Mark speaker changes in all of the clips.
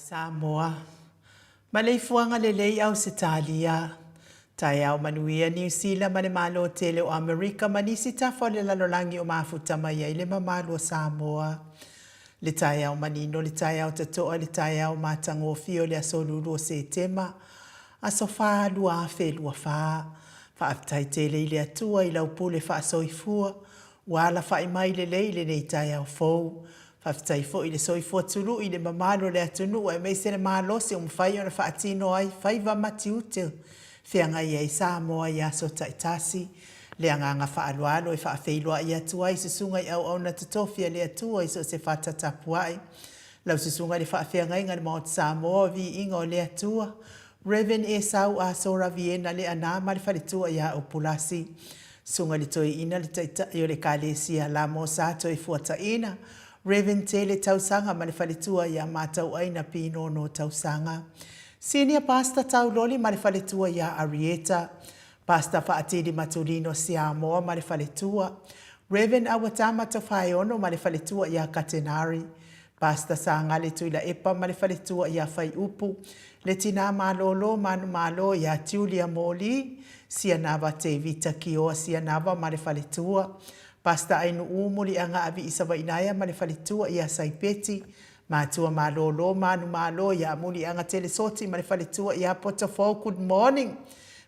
Speaker 1: Samoa. Maleifuaga lelei Ausetalia. Taeao manuia Niu Sila ma le Malo tele o Amerika ma nisi tafa o le lalolagi o mafuta mai ai le mamalu o Samoa. Le taeao manino, le taeao totoa, le taeao matagofie o le aso lulu o Setema, aso 4, 2024. Faafetai tele i le Atua i lau pule faasoifua ua alafai mai lelei i lenei taeao fou. Faafetai foi i le soifua tului i le mamalu o le atunuu aemaise le malosi ua mafai ona faatino ai faiva ma tiute feagai ai Samoa i aso taitasi. Le agaga faaaloalo e faafeiloai atu ai susuga i auauna totofi a le Atua i so o se fata tapuai. Lau susuga i le faafeagaiga i le Maota Samoa o Viiga o le Atua, Rev. Esau Asora Viena Leaana ma le faletua ia Upulasi. Susuga i le Toeaina le Taitai o le Ekalesia Lamosa Toefuataiina, Rev. Tele Tausaga ma le faletua ia Matauaina Pinono Tausaga. Senior Pastor Tauloli ma le faletua ia Arieta. Pastor Faatili Matulino Siamoa ma le faletua. Rev. Auatama Tofaeono ma le faletua ia Katenari. Pastor Sagale Tuilaepa ma le faletua ia Faiupu, le tina malolo manumalo ia Julia Moli, Sianava Tevita Kioa Sianava ma le faletua, Pastor Ainuu Muliaga Avii Savainaea ma le faletua ia Saipeti, Matua malolo manumalo ia Muliaga Telesoti ma le faletua ia Potofou Good morning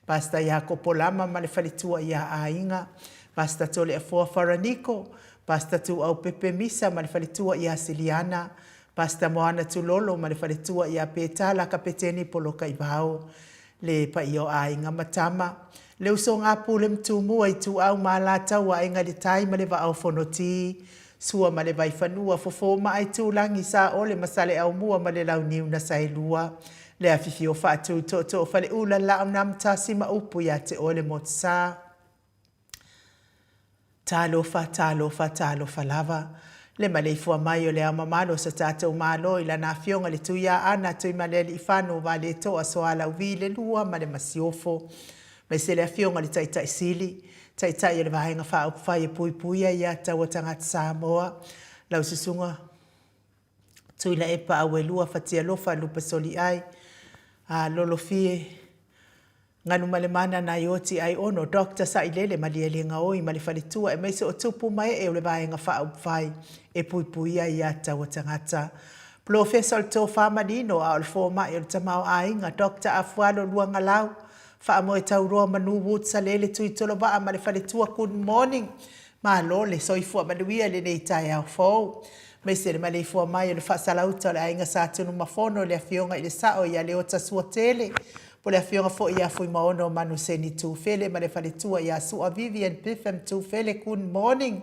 Speaker 1: Pastor Iakopo Lama ma le faletua ia Aiga, Pastor Toleafoa Faraniko, Pastor Tuau Pepe Misa ma le faletua ia Siliana, Pastor Moana Tulolo ma le faletua ia Petala Kapeteni Polokaivao, le paia o aiga ma tama, le usoga Pule ma Tumua, Ituau ma Alataua, Aiga i le Tai ma le Vaa o Fonoti, Sua ma le Vaifanua, Fofo ma Aitulagi, Saole ma Saleaaumua ma le Launiu na Saelua, le afifio Faatu, Tootoo o Faleula, Laaunamtasi ma upu ia te oe le Motusa. Talofa, talofa, talofa lava. Le maleifua mai o le Ao Mamalu o so tatou Malo i Lana Afioga i le Tuiaana Tuimalealiifano Vaaletoa Sualauvi le Lua ma le Masiofo, aemaise le Afioga i le Taitai Sili, Taitai o le Vaega Faaupufai e Puipuia ia Taua Tagata Samoa, lau Susuga Tuilaepa Auelua Fatialofa Lupesoliai Lolofie, Galumalemana Naioti Aiono, Doctor Sailele Malielegaoi ma le faletua aemaise o tupu ma ee o le Vaega Faaupufai e puipuia ai ia taua tagata. Polofesa o le Tofa Manino a o le Fomai o le Tamaoaiga, Doctor Afualo Luagalau, Faamoe Tauroa Manu Woods Salele Tuitolovaa ma le faletua Good morning Malo le soifua manuia i lenei taeao fou. Aemaise le maleifua mai o le faasalauta o le Aiga Sa Tunumafono i le Afioga i le Sao ia Leota Suatele, po o le Afioga foi ia Fuimaono Manuseni Tufele ma le faletua ia Sua Vivian Biffem Tufele Good morning.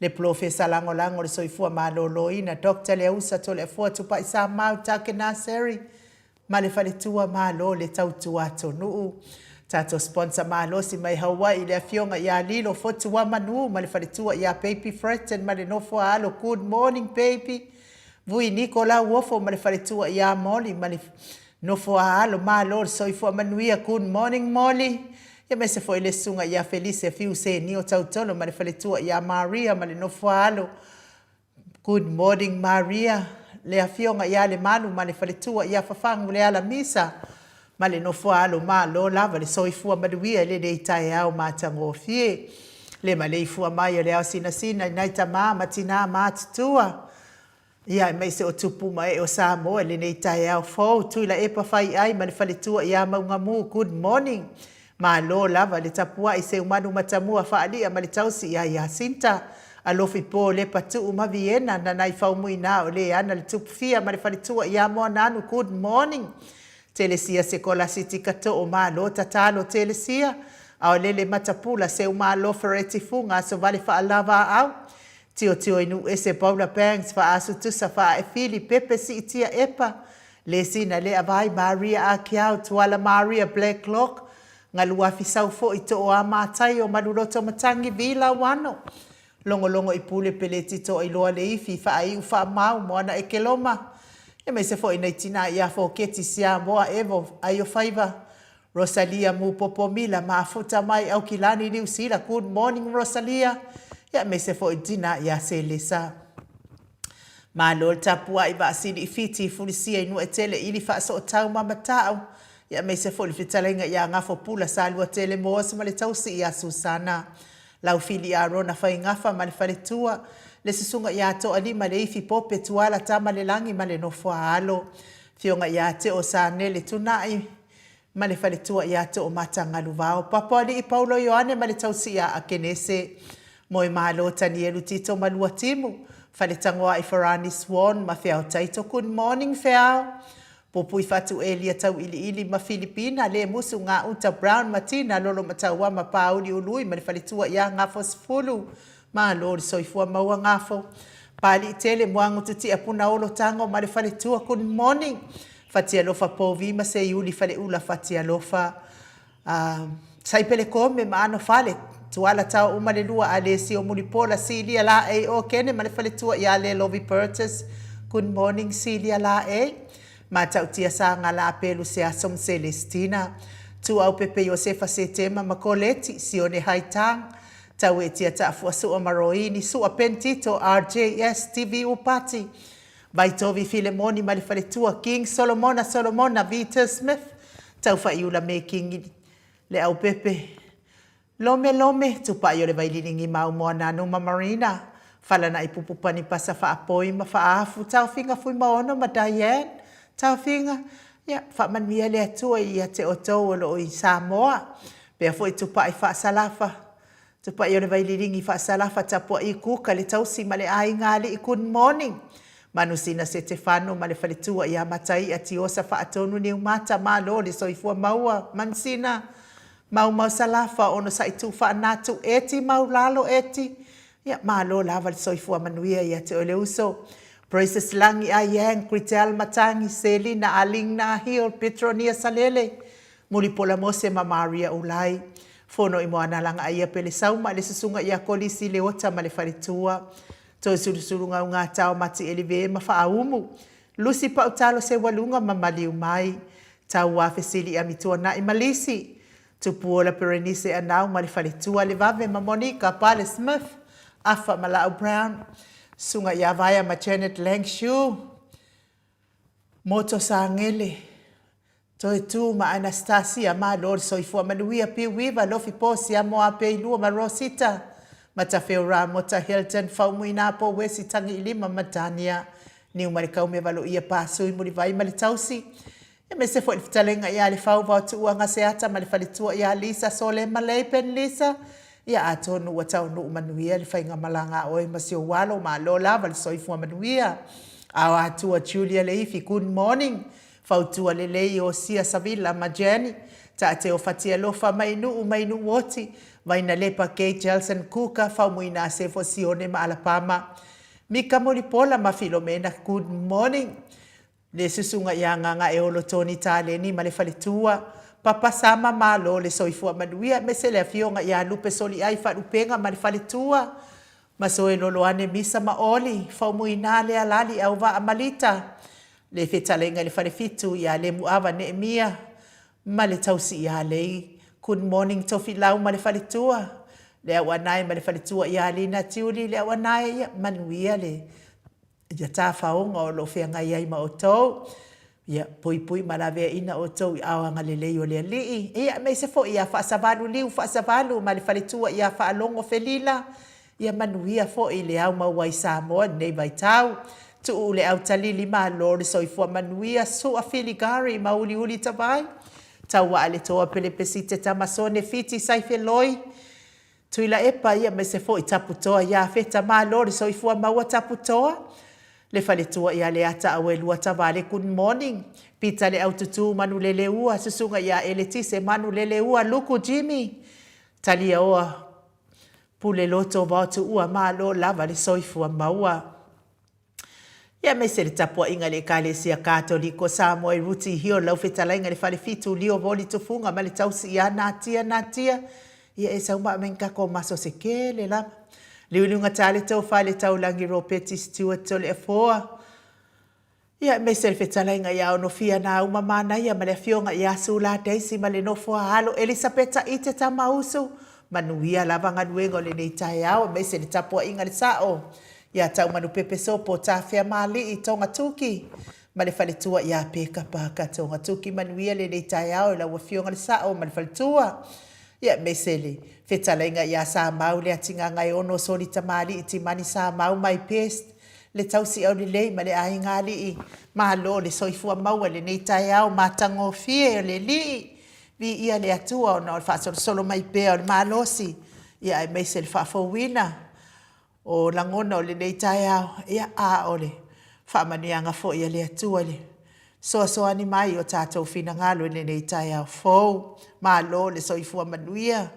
Speaker 1: Le Polofesa Lagolago o le Soifua Maloloina Doctor Leausa Toleafoa Tupai Samau Takenaseri ma le faletua Malo le tautua atonuu. Tatou sponsor malosi mai Hawaii le afioga ia Lilo Fotuamanu ma le faletua ia Baby Fretton ma le nofo a alo Good morning baby Vui Niko Lauofo ma le faletua ia Molly ma le nofo a alo Malo le soifua manuia Good morning Molly Aemaise foi le susuga ia Felise Fiu Senio Tautolo ma le faletua ia Maria ma le nofo a alo Good morning Maria, le afioga ia Lemalu ma le faletua ia Fafagu Lealamisa ma le nofoa alo malo lava le soifua manuia i lenei taeao matagofie. Le maleifua mai o le ao sinasina i nai tama ma tina matutua ia aemaise o tupu ma ee o Samoa i lenei taeao fou. Tuilaepa Faiai ma le faletua ia Maugamu, good morning. Malo lava le tapuai Seumanu Matamua Faalia ma le tausi ia Iasinta, Alofi Po Lepa Tuu ma Viena Nanai Faumuina o Leana le Tupufia ma le faletua ia Moananu Good morning Telesia Sekolasi Tikatoo Malo tatalo Telesia Aolele Matapula Seumalo Fereti Fuga Asovale Faalavaau Tiotio i Nuuese Paula Bangs Faasu Tusa Faaefili Pepe Siitia Epa Lesina Leavai Maria Akiau Tuala Maria Blacklock Galuafi Sau Foi Tooa Mataio Maluloto Matangi Vila Wano Logologo i Pule Peleti Toailoa Leifi Faaiu Faamau Moana Ekeloma Aemaise foi nai tina ia Foketi Siamoa Evo Aiofaiva Rosalia Mupopo Mila Mafuta mai Aukilani Niu Sila Good morning Rosalia Aemaise foi tina ia Selesa. Malo le tapuai vaasili i Fiti, Fulisia i Nuuetele, ili faasootau ma Matau, ia aemaise foi le fetalaiga ia Gafo Pula Saluatele Moas ma le tausi ia Susana Laufili Arona Faigafa ma le faletua, le susuga ia Toalima Leifi Pope Tuala Tamalelagi ma le nofo a alo, Afioga ia Teo Sanele Tunai ma le faletua ia Toomata Galuvao, Papoalii Paulo Ioane ma le tausi ia Akenese, Moemalo Tanielu Tito ma Luatimu, Faletagoai Farani Swan ma Feao Taito Good morning Feao! Pupui Fatu Elia Tauiliili ma Filipina Lemusu Gauta Brown ma Tina Lolomatauama ma Pauli Ului ma le faletua ia Gafo Sefulu Malo le soifua maua Gafo Pali'i Tele Muagutu Tiapuna Olo Tago ma le faletua Good morning Fatialofa Povi ma Seiuli Faleula Fatialofa A Saipele Kome ma Ano Fale Tuala Tao uma le lua Alesio Mulipola Silia Laei O Kene ma le faletua ia Lelovi Purchase Good morning Silia Laei Matautia Sagala Apelu Seaso ma Celestina Tuaupepe Iosefa Setema ma Koleti Sione Haitang Tauetia Taafua Sua ma Roini Sua Ben Tito RJS TV Upati Vaitovi Filemoni ma le faletua King Solomona Solomona Vita Smith Taufaiula me King Leaupepe Lome Lome Tupai o le Vaililigi Mau Moananu ma Marina Falana'i Pupupani Pasa Faapoi ma Faaafu Taofiga Fuimaono ma Diane Taofiga Ia faamanuia le Atua ia te outou o loo i Samoa pea foi Tupai Faasalafa Tupai o le Vaililigi Faasalafa Tapua'i Kuka le tausi ma le aiga alii Good morning Manusina Setefano ma le faletua ia Mataia Tiosa Faatonu Niumata Malo le soifua maua Manusina Maumau Salafa Onosai Tu Faanatu Eti Maulalo Eti Ia malo lava le soifua manuia ia te oe le uso Praises Lagi Ayang Kritel Matangi Selina Alingna Hill Petronia Salele Mulipola Mose ma Maria Ulai Fono i Moanalaga Aia Pele Sauma le susuga ia Kolisi Leota ma le faletua Toe Sulusulu Gaugatao Mati Elive ma Faaumu Lusi Pautalo Seualuga ma Maliu Mai Tauā Fesili Amituana'i ma Lisi Tupuola Perenise Anau ma le faletua Levave ma Monica Pale Smith Afa ma Laau Brown Susuga ia Vaea ma Janet Langshu Moto Sagele Toe Tu ma Anastasia Malo le soifua manuia Piuiva Lofi Posi Amoa Peilua ma Rosita Matafeo Ramota Hilton Faumuina Po Wesi Tagiilima ma Dania Niumalikaume Valoia Pasui Mulivai ma le tausi Aemaise foi le fetalaiga ia Lefau Vaotuua Gaseata ma le faletua ia Lisa Sole Malei Pen Lisa, ia atonu ua taunuu manuia le faigamalaga a oe ma si ou alo, malo lava le soifua manuia. Ao Atua Julia Leifi, good morning. Fautua lelei Osia Savila ma Jenny, Taateo Fatialofa mai Nuu mai Nuuoti, Vainalepa Kay Jelson Kuka, Faumuina Sefo Sione ma Alapama, Mika Mulipola ma Filomena, good morning. Le susuga ia Gagaeolo Tony Taleni ma le faletua, Papa Sama Malo le soifua manuia aemaise le afioga ia Lupe Soliai Faalupega ma le faletua, Masoe Loloane Misa ma Oli, Faumuina Lealali Auvaa Malita, le fetalaiga i le falefitu ia Lemuava Neemia ma le tausi ia Lei Good morning Tofilau ma le faletua, le Auanae ma le faletua ia Lina Tiuli le Auanae, ia manuia le Ia tafaoga o lo o feagai ai ma outou, ia puipui ma laveaiina outou i ao agalelei o le Alii. Ia aemaise foi ia Faasavalu Liu Faasavalu ma le faletua ia Faalogo Felila, ia manuia foi le au maua i Samoa i lenei vaitau. Tuu le autalili malo le soifua manuia, Sua Fili Gari ma Uliuli Tavai, Tauaa le Toa Pelepesite Tamasone Fiti Saifeloi, Tuilaepa ia aemaise foi Taputoa Iafeta malo le soifua maua Taputoa le faletua ia Leata Auelua Tavale good morning Pita le Aututu Manuleleua susuga ia Eletise Manuleleua Luku Jimmy Taliaoa Puleloto Vaotuua malo lava le soifua maua. Ia aemaise le tapuaiga i le Ekalesia Katoliko Samoa i Ruti Hill, lau fetalaiga i le Falefitu, Lio Voli Tufuga ma le tausi ia Natia Natia. Ia e sau maa mai kako maso se kele lava. Liuliuga tale tofa i le taulagi Ropeti Stewart Toleafoa. Ia aemaise le fetalaiga ia Onofia Nauma Manaia ma le afioga ia Sula Daisy ma le nofo a alo Elisapeta Ite Tamausu. Manuia lava galuega o lenei taeao aemaise le tapuaiga i le sao. Ia Taumanupepe Sopo Tafeamaalii Togatuki ma le faletua ia Peka Parker Togatuki Manuia lenei taeao i lau Afioga le Sao ma le faletua. Ia aemaise le fetalaiga ia Samau Leatigagaeono Soli Tamalii Timani Samau my best le tausi aulelei ma le aiga alii Malo le soifua maua i lenei taeao matagofie o le Alii. Viia le Atua ona o le faasolosolo mai pea o le malosi ia aemaise le faafouina o lagona o lenei taeao, ia, a o le faamanuiaga foi a le Atua i le fesoasoani mai i o tatou finagalo i lenei taeao fou. Malo le soifua manuia.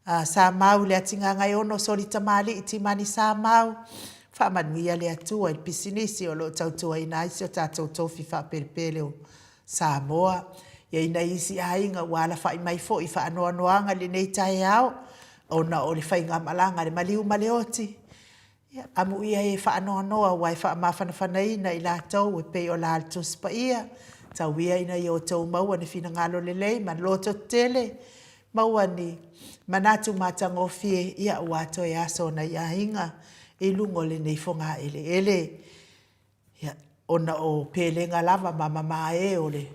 Speaker 1: A Samau Leatigagaeono Soli Tamalii Timani Samau, faamanuia le Atua i le pisinisi o lo o tautuaina ai si o tatou tofi faapelepele o Samoa. E i ai nai isi aiga ua alafai mai foi i faanoanoaga i lenei taeao ona o le faigamalaga a le maliu ma le oti. Ia, amuia e faanoanoa aua e faamafanafanaina i latou e pei o la le Tusi Paia, tau ia ina ia outou maua ni finagalo lelei ma lototetele, maua ni manatu matagofie, ia aua toe aso o nai aiga i luga o lenei fogaeleele. Ia, ona o pelega lava ma mamae o le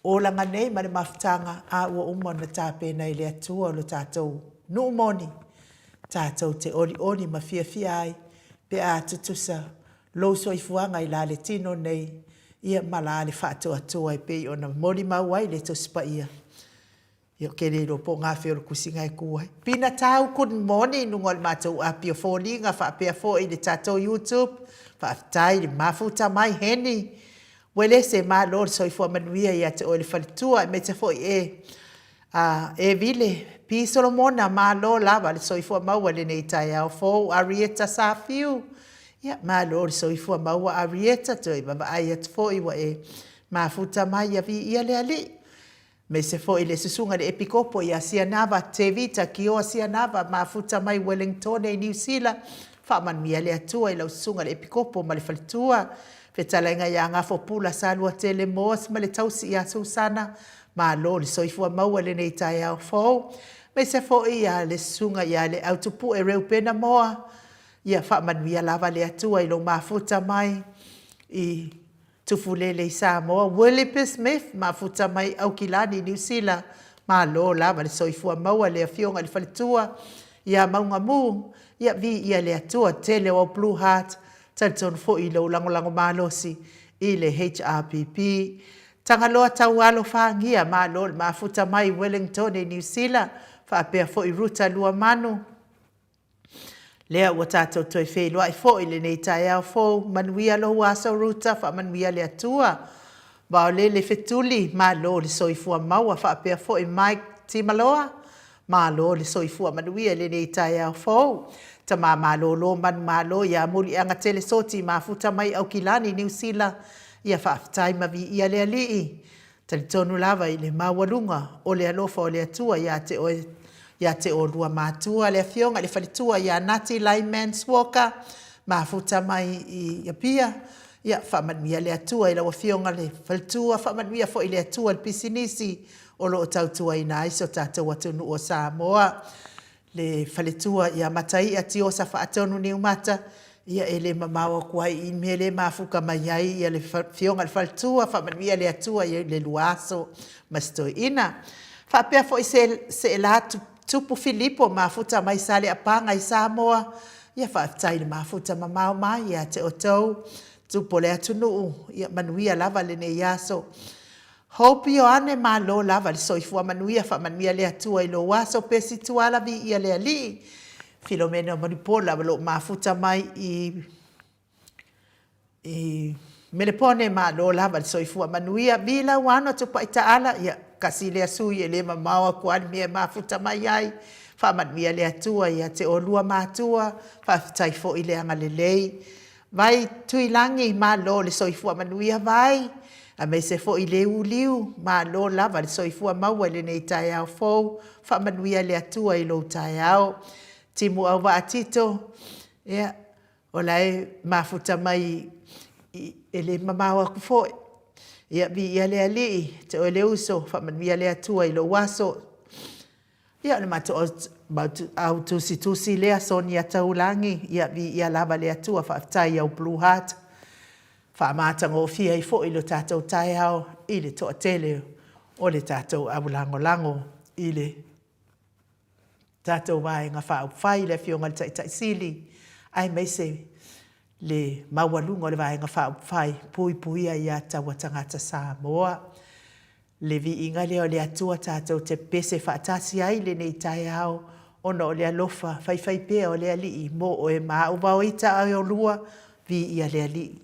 Speaker 1: olaga nei ma le mafutaga, a ua uma ona tapena e le Atua lo tatou nuu moni, tatou te olioli ma fiafia ai pe a tutusa lou soifuaga i la le tino nei, ia ma la le faatoatoa e pei ona molimau ai le Tusi Paia. Ia ou te le iloa po o gafea o le tusiga e tu ai. Pina Tau, good morning i luga o le matou api o foliga faapea foi i le tatou YouTube. Faafetai le mafuta mai Heni. Uelese, malo le soifua manuia ia te oe le faletua aemaise foi e a Evile P Solomona, malo lava le soifua maua i lenei taeao fou. Arieta Safiu, ia malo le soifua maua Arieta, toe vaavaai atu foi ua e mafuta mai, ia viia le Alii. Aemaise foi le Susuga i le Epikopo ia Sianava Tevita Kioa Sianava, mafuta mai Welingtone i Niu Sila, faamanuia le Atua i lau Susuga i le Epikopo ma le faletua, fetalaiga ia Gafopula Saluatele Moas ma le tausi ia Susana, malo le soifua maua i lenei taeao fou. Aemaise foi ia le Susuga ia Leautupue Reupena Moa, ia faamanuia lava le Atua i lou mafuta mai i Tufulele i Samoa, Willie P. Smith, mafuta mai Aukilani, Niu Sila, malo lava le soifua maua le afioga i le faletua ia Maugamu, ia viia le Atua, tele o au Blue Heart, talitonu foi i lou lagolago malosi i le HRPP. Tagaloa Taualo Fagia, malo le mafuta mai Wellingtone, Niu Sila, faapea foi Ruta Luamanu, Lea ua tatou toe feiloai foi i lenei taeao fou. Manuia lou aso Ruta, faamanuia le Atua. Vaolele Fetuli, malo le soifua maua faapea foi Mike Timaloa, malo le soifua manuia i lenei taeao fou. Tama malolo manumalo ia Muliagatele Soti mafuta mai Aukilani, Niu Sila, ia faafetai ma viia le Alii. Talitonu lava i le maualuga o le alofa o le Atua ia te oe, ia te oulua matua, le Afioga i le Faletua ia Nati Lyman Walker, mafuta mai i Apia. Ia, faamanuia le Atua i lau Afioga le Faletua, faamanuia foi le Atua i le pisinisi o lo o tautuaina ai si o tatou atunuu o Samoa. Le faletua ia Mataia Tiosa Faatonu Niumata, ia e le mamao atu ai i mea le mafuta mai ai ia le afioga i le faletua, faamanuia le Atua i le lua aso ma si toeaina. Faapea foi Seela Tupu Filipo mafuta mai Saleapaga i Samoa, ia faafetai le mafuta mamao mai ia te outou tupu o le atunuu, ia manuia lava lenei aso. Hope Ioane malo lava le soifua manuia faamanuia le Atua i lou aso Pesi Tuala viia le Alii Filomena Mulipola o loo mafuta mai i i Melepone malo lava le soifua manuia Vi Lauano Tupai Taala ia kasi lea sui e le mamao atu a le mea e mafuta mai ai faamanuia le Atua ia te oulua matua faafetai foi le agalelei Vai Tuilagi, malo le soifua manuia Vai, aemaise foi Leu Liu, malo lava le soifua maua i lenei taeao fou, faamanuia le Atua i lou taeao. Timu Auvaa Tito, ia, o la e mafuta mai i, e le mamao atu foi. Ia, viia le Alii, te oe le uso, faamanuia le Atua i lou aso. Ia, o le matou au tusitusi lea Sonia Taulagi, ia viia lava le Atua, faafetai i au Blue Heart. Faamatagofie ai foi lo tatou taeao i le toatele o le tatou au lagolago i le tatou Vaega Faaupufai, le Afioga i le Taitai Sili, aemaise le maualuga o le Vaega Faaupufai Puipuia Aia Tatau a Tagata Samoa. Le viiga lea o le Atua tatou te pepese faatasi ai i lenei taeao ona o le alofa faifaipea o le Alii mo oe ma au. Vaoita a oulua, viia le Alii.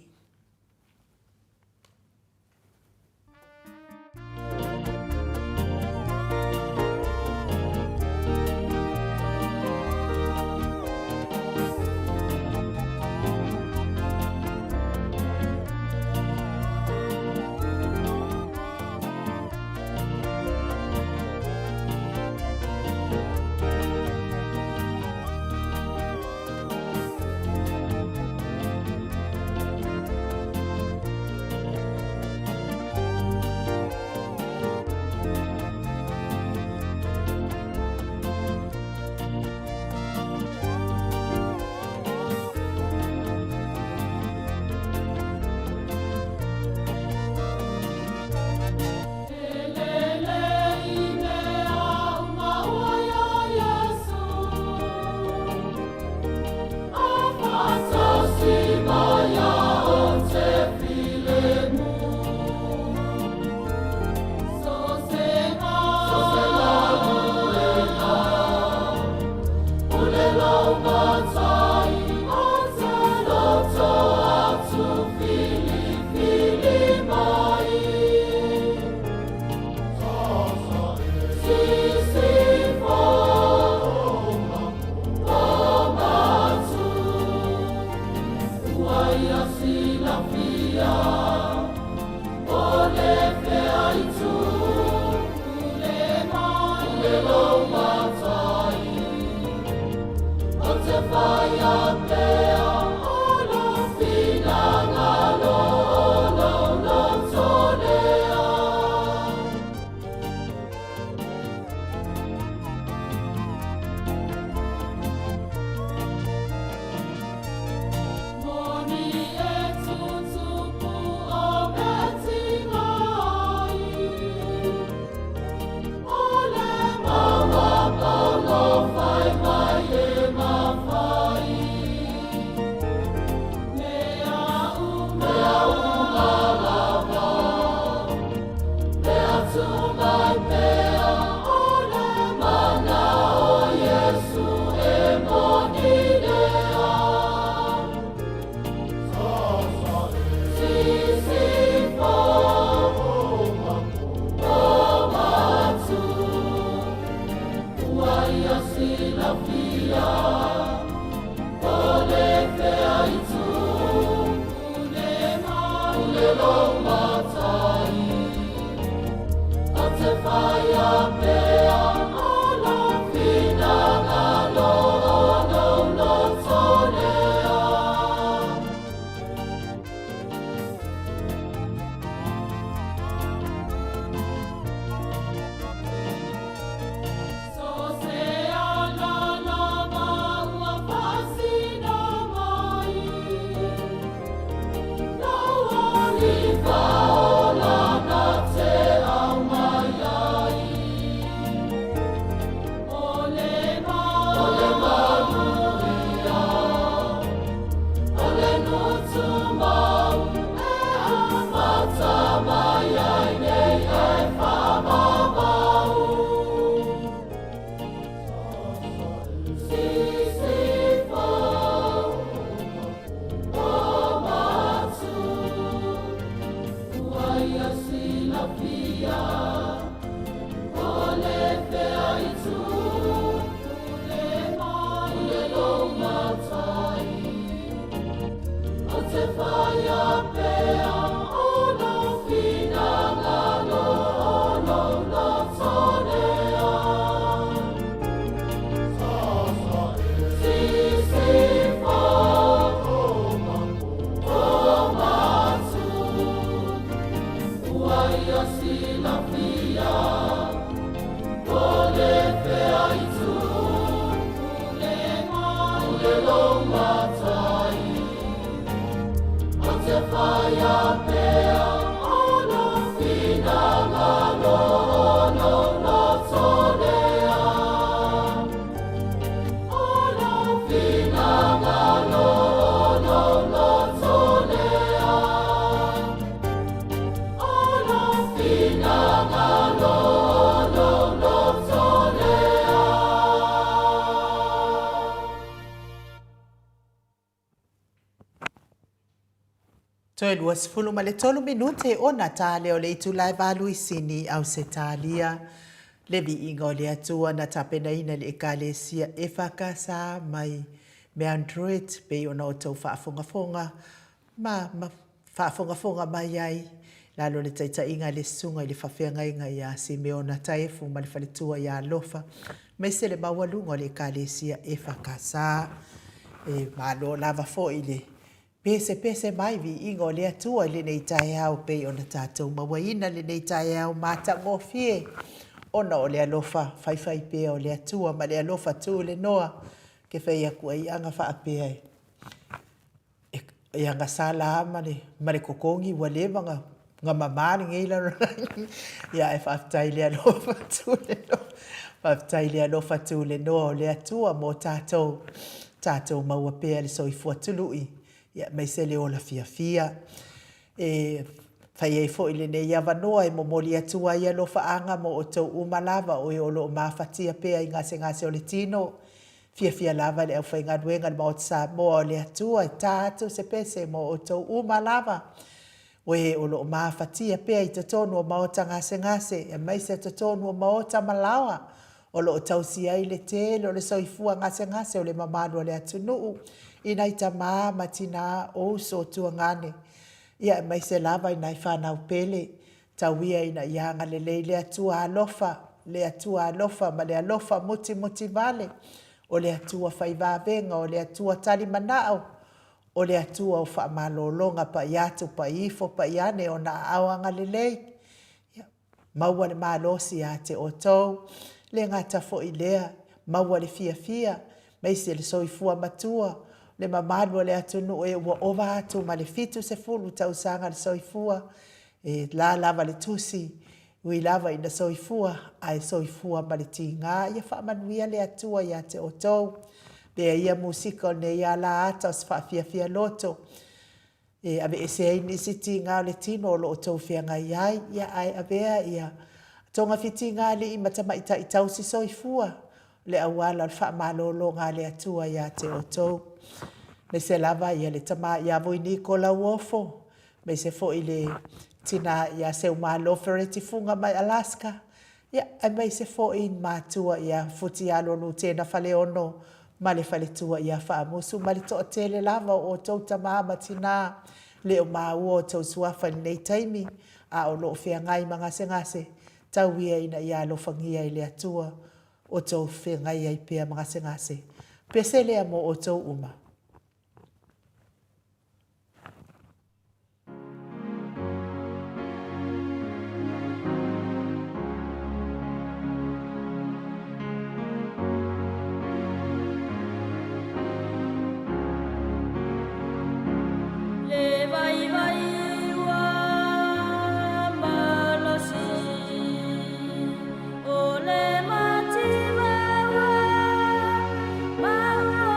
Speaker 1: Toe 23 minute ona ta lea o le itula e 8 i Sini, Ausetalia. Le viiga o le Atua na tapenaina le Ekalesia EFKS mai Mount Druitt pei ona outou faafogafoga ma ma faafogafoga mai ai lalo o le taitaiga a le Susuga i le Fafeagaiga ia Simeona Taefu ma le faletua ia Alofa, aemaise le maualuga o le Ekalesia EFKS. E malo lava foi le pesepese mai viiga o le Atua i lenei taeao pei ona tatou mauaina lenei taeao matagofie ona o le alofa faifaipea o le Atua ma le alofa tulenoa ke fai aku ai aga faapea e e agasala a ma le ma le totogi ua leva na na mama lenei lalolagi. Ia ae faafetai i le alofa tulenoa, faafetai i le alofa tulenoa o le Atua mo tatou, tatou maua pea le soifua tului, ia aemaise le ola fiafia. E fai ai foi lenei avanoa e momoli atu ai alofaaga mo outou uma lava o e o lo o mafatia pea i gasegase o le tino. Fiafia lava le aufaigaluega a le Maota Samoa o le Atua e ta atu se pese mo outou uma lava o e o lo o mafatia pea i totonu o maota gasegase, aemaise totonu o maota ma laoa o lo o tausia ai le tele o le soifua gasegase o le mamalu o le atunuu i nai tamā ma tinā o uso o tuagane, ia aemaise lava i nai fanau pele. Tau ia ina ia agalelei le Atua alofa, le Atua alofa ma le alofa mutimutivale, o le Atua fai vavega, o le Atua tali manao, o le Atua o faamalologa pai atu, pai ifo, pai ane ona aao agalelei. Ia, maua le malosi ia te outou, le gata foi i lea, maua le fiafia, aemaise le soifua matua, le mamalu o le atunuu e ua ova atu ma le 70 tausaga le soifua, e la lava le tusi, ui lava ina soifua, ae soifua ma le tiga. Ia faamanuia le Atua ia te outou. Avea ia musika o lenei ala ata o se faafiafia loto, e aveese ai nisi tiga o le tino o lo o outou feagai ai, ia ae avea ia togafitiga alii ma tamaitai tausi soifua, le auala o le faamalologa a le Atua ia te outou. Aemaise lava ia le tama ia Voiniko Lauofo, aemaise foi le tina ia Seumalo Fereti Fuga mai Alaska, ia, aemaise foi ni matua ia Futialo Lutena Faleono ma le faletua ia Faamusu ma le toatele lava o outou tama ma tina le o maua outou suafa i lenei taimi, a o lo o feagai ma gasegase, tau ia ina ia alofagia e le Atua outou feagai ai pea ma gasegase. Pese lea mo outou uma.
Speaker 2: Le vaivai ua malosi o le mativa ua maua.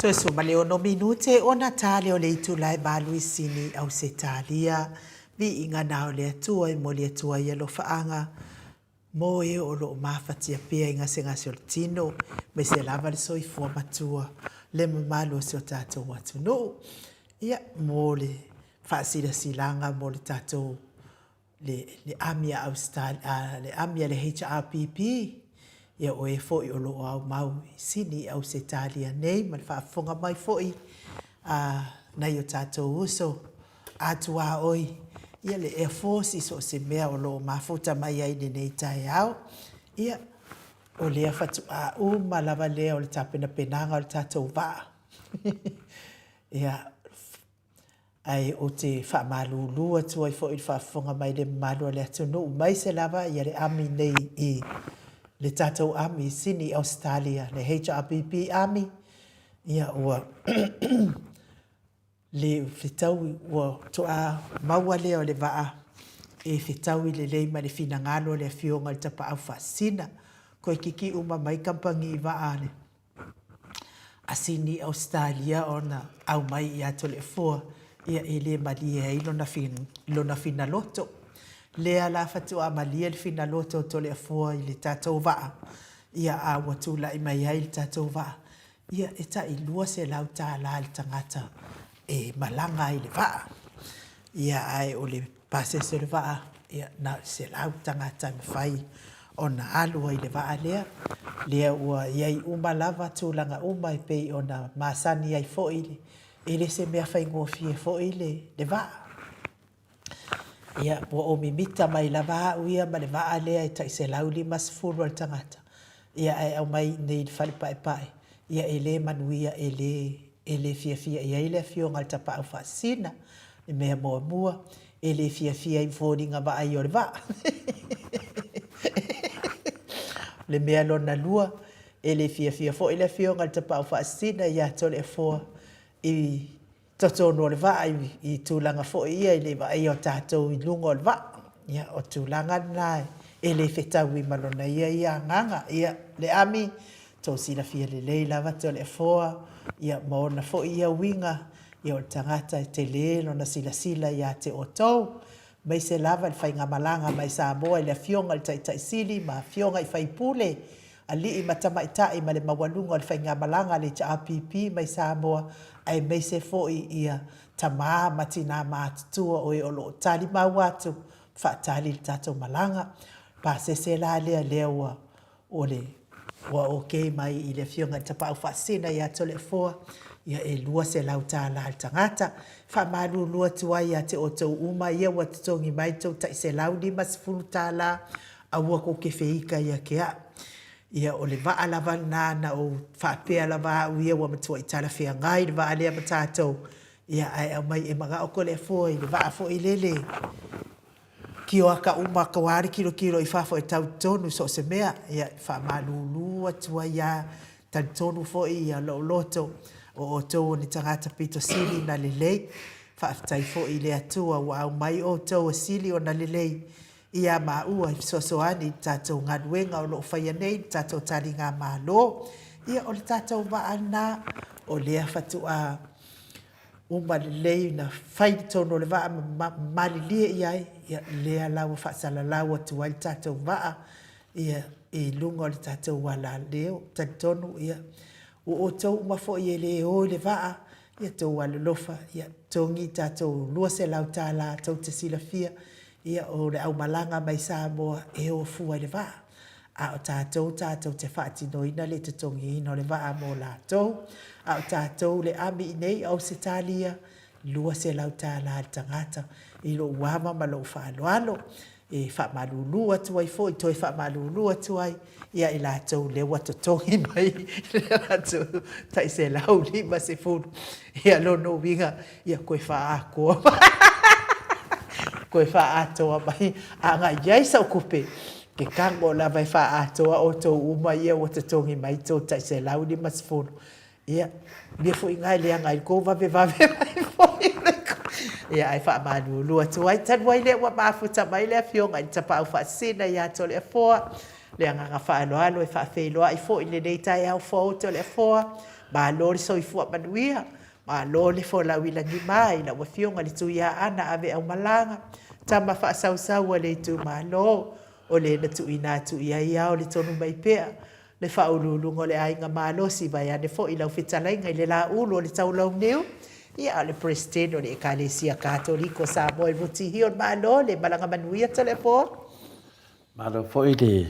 Speaker 1: Toe 16 minute ona ta lea o le itula e 8 i Sini, Ausetalia. Viiga na o le Atua e momoli atu ai alofaaga mo e o lo o mafatia pea i gasegase o le tino, aemaise lava le soifua matua, le mamalu o si o tatou atunuu. Ia, mo le faasilasilaga mo le tatou le, le ami a Ausetalia, le ami a le HRPP, ia o e foi o lo o aumau i Sini i Ausetalia nei ma le faafofoga mai foi a nai o tatou uso a tuaoi, ia le Air Force i so o se mea o lo o mafuta mai ai i lenei taeao. Ia, o lea faatoa uma lava lea o le tapenapenaga o le tatou vaa. Ia, ae ou te faamalulu atu ai foi i le faafofoga mai le mamalu o le atunuu, aemaise lava ia le ami nei i le tatou ami i Sini, Ausetalia, le HRPP Army, ia ua le fetaui, ua toa maua lea o le vaa e fetaui lelei ma le finagalo o le Afioga i le Tapaau Faasisina. Koe kiki uma mai kamupani vaa a le a Sini Ausetalia ona aumai ia Toleafoa, ia e le malie ai lona lona finaloto. Lea la faatoa malie le finaloto o Toleafoa i le tatou vaa, ia a ua tulai mai ai le tatou vaa, ia e tai $200 le tagata e malaga ai i le vaa. Ia ae o le pasese o le vaa, ia na o le 100 tagata e mafai ona alu ai i le vaa lea. Lea ua i ai uma lava tulaga uma e pei ona masani ai foi, e le se mea faigofie foi le vaa. Ia, ua ou mimita mai lava au ia ma le vaa lea e tai 150 a le tagata, ia ae aumai i inei i le Fale Paepae, ia e le manuia, e le, e le fiafia i ai le Afioga i le Tapaau Faasisina. Le mea muamua, e le fiafia i foliga vaaia o le vaa. O le mea lona lua, e le fiafia foi le Afioga i le Tapaau Faasisina ia Toleafoa i totonu o le vaa i tulaga foi ia i le vaaia o tatou i luga o le vaa. Ia, o tulaga lena e le fetaui ma lona ia ia agaga. Ia, le ami, tou silafia lelei lava Toleafoa, ia, ma ona foi ia uiga, ia o le tagata e tele lona silasila ia te outou, aemaise lava le faigamalaga mai Samoa i le Afioga i le Taitai Sili ma Afioga i Faipule, alii ma tamaitai ma le maualuga o le faigamalaga a le HRPP mai Samoa, aemaise foi ia tama ma tina matutua o e o lo o tali mau atu, faatali le tatou malaga. Pasese la lea lea ua o le ua okay mai i le Afioga i le Tapaau Faasisina ia Toleafoa, ia e $200 le tagata. Faamalulu atu ai ia te outou uma ia ua totogi mai le tou tai $150, aua kou te feika ia te a'u. Ia o le vaa lava lena na ou faapea lava au ia ua matuai talafeagai le vaa lea ma tatou, ia ae aumai e mana'o Toleafoa i le vaa foi lele kioaka uma toa le tilotilo i fafo e tau totonu so o se mea. Ia e faamalulu atu ai lava, talitonu foi ia lou loto o outou o ni tagata pito sili ona lelei. Faafetai foi i le Atua ua aumai outou e sili ona lelei ia maua e fesoasoani i le tatou galuega o lo o faia nei, le tatou taligamalo. Ia, o le tatou vaa lena, o lea faatoa uma lelei ona fai i totonu o le vaa ma malilie i ai, ia, lea la ua faasalalau atu ai le tatou vaa, ia, i luga o le tatou alaleo. Talitonu, ia, ua outou uma foi e le o i le vaa, ia outou alolofa, ia, totogi tatou $200 tou te silafia, Ia, o le aumalaga mai Samoa e o fua i le vaa, a o tatou tatou te faatinoina le totogiina o le vaa mo latou. A o tatou le ami i nei i Ausetalia, $200 le tagata i lou ava ma lou faaaloalo. E faamalulu atu ai foi, toe faamalulu atu ai ia i latou lea ua totogi mai le latou tai 150. Ia lona uiga, ia koe faaatoa mai, koe faaatoa mai, a na i ai sau tupe, ke tago lava e faaatoa outou uma ia ua totogi mai tou tai 150. Ia, mea foi na e leaga ai le tou vavevave mai foi. Ia, ae faamalulu atu ai, talu ai lea ua mafuta mai le Afioga i le Tapaau Faasisina ia Toleafoa, le agaga faaaloalo e faafeiloai foi i lenei taeao fou Toleafoa. Malo le soifua manuia, malo le folau i lagima i lau Afioga i le Tuiaana Ave Aumalaga, tama faasausau a le itumalo, o le na tuuina atu i ai ao le tonu mai pea le faauluuluga o le aiga malosi vaeane foi lau fetalaiga i le Laulu o le Taulauniu, ia a o le Peresetene o le Ekalesia Katoliko o Samoa i Rutihio le Malo, le malaga manuia Toleafoa.
Speaker 3: Malo foi le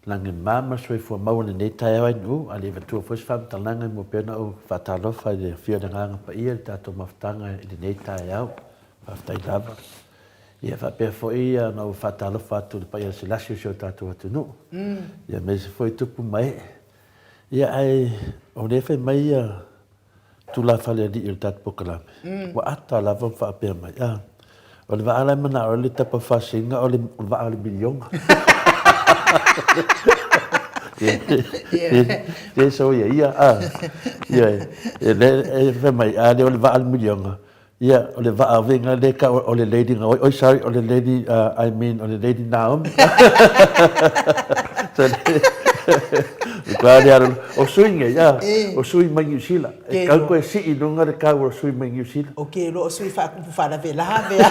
Speaker 3: lagima ma le soifua maua i lenei taeao ainu, a le avatua foi se faamatalaga e mua pea ona ou faatalofa i le afio o le Agaga Paia i le tatou mafutaga i lenei taeao. Faafetai lava. Ia faapea foi ona ou faatalofa atu i le paia o Selasi o si o tatou atunuu, ia aemaise foi tupu ma ee. Ia ae o lea e fai mai ia tulafale alii o le tatou polokalame, ua ata lava ma faapea mai, a, o le vaa la e manao ai le tapa faasina o le vaa o le miliona. Ia soia ia, a, ia, e fai mai, a lea o le vaa o le miliona, Ia, o le vaa avega lea e tau o le Lady Naoi, oi sorry, o le Lady, I mean, o le Lady Naomi. So, matua le alu, o sui nei, a, o sui mai Niu Sila. E kau koe sii i luga le kau o sui mai Niu Sila.
Speaker 1: O ke loa o sui faakupu faalavelave a.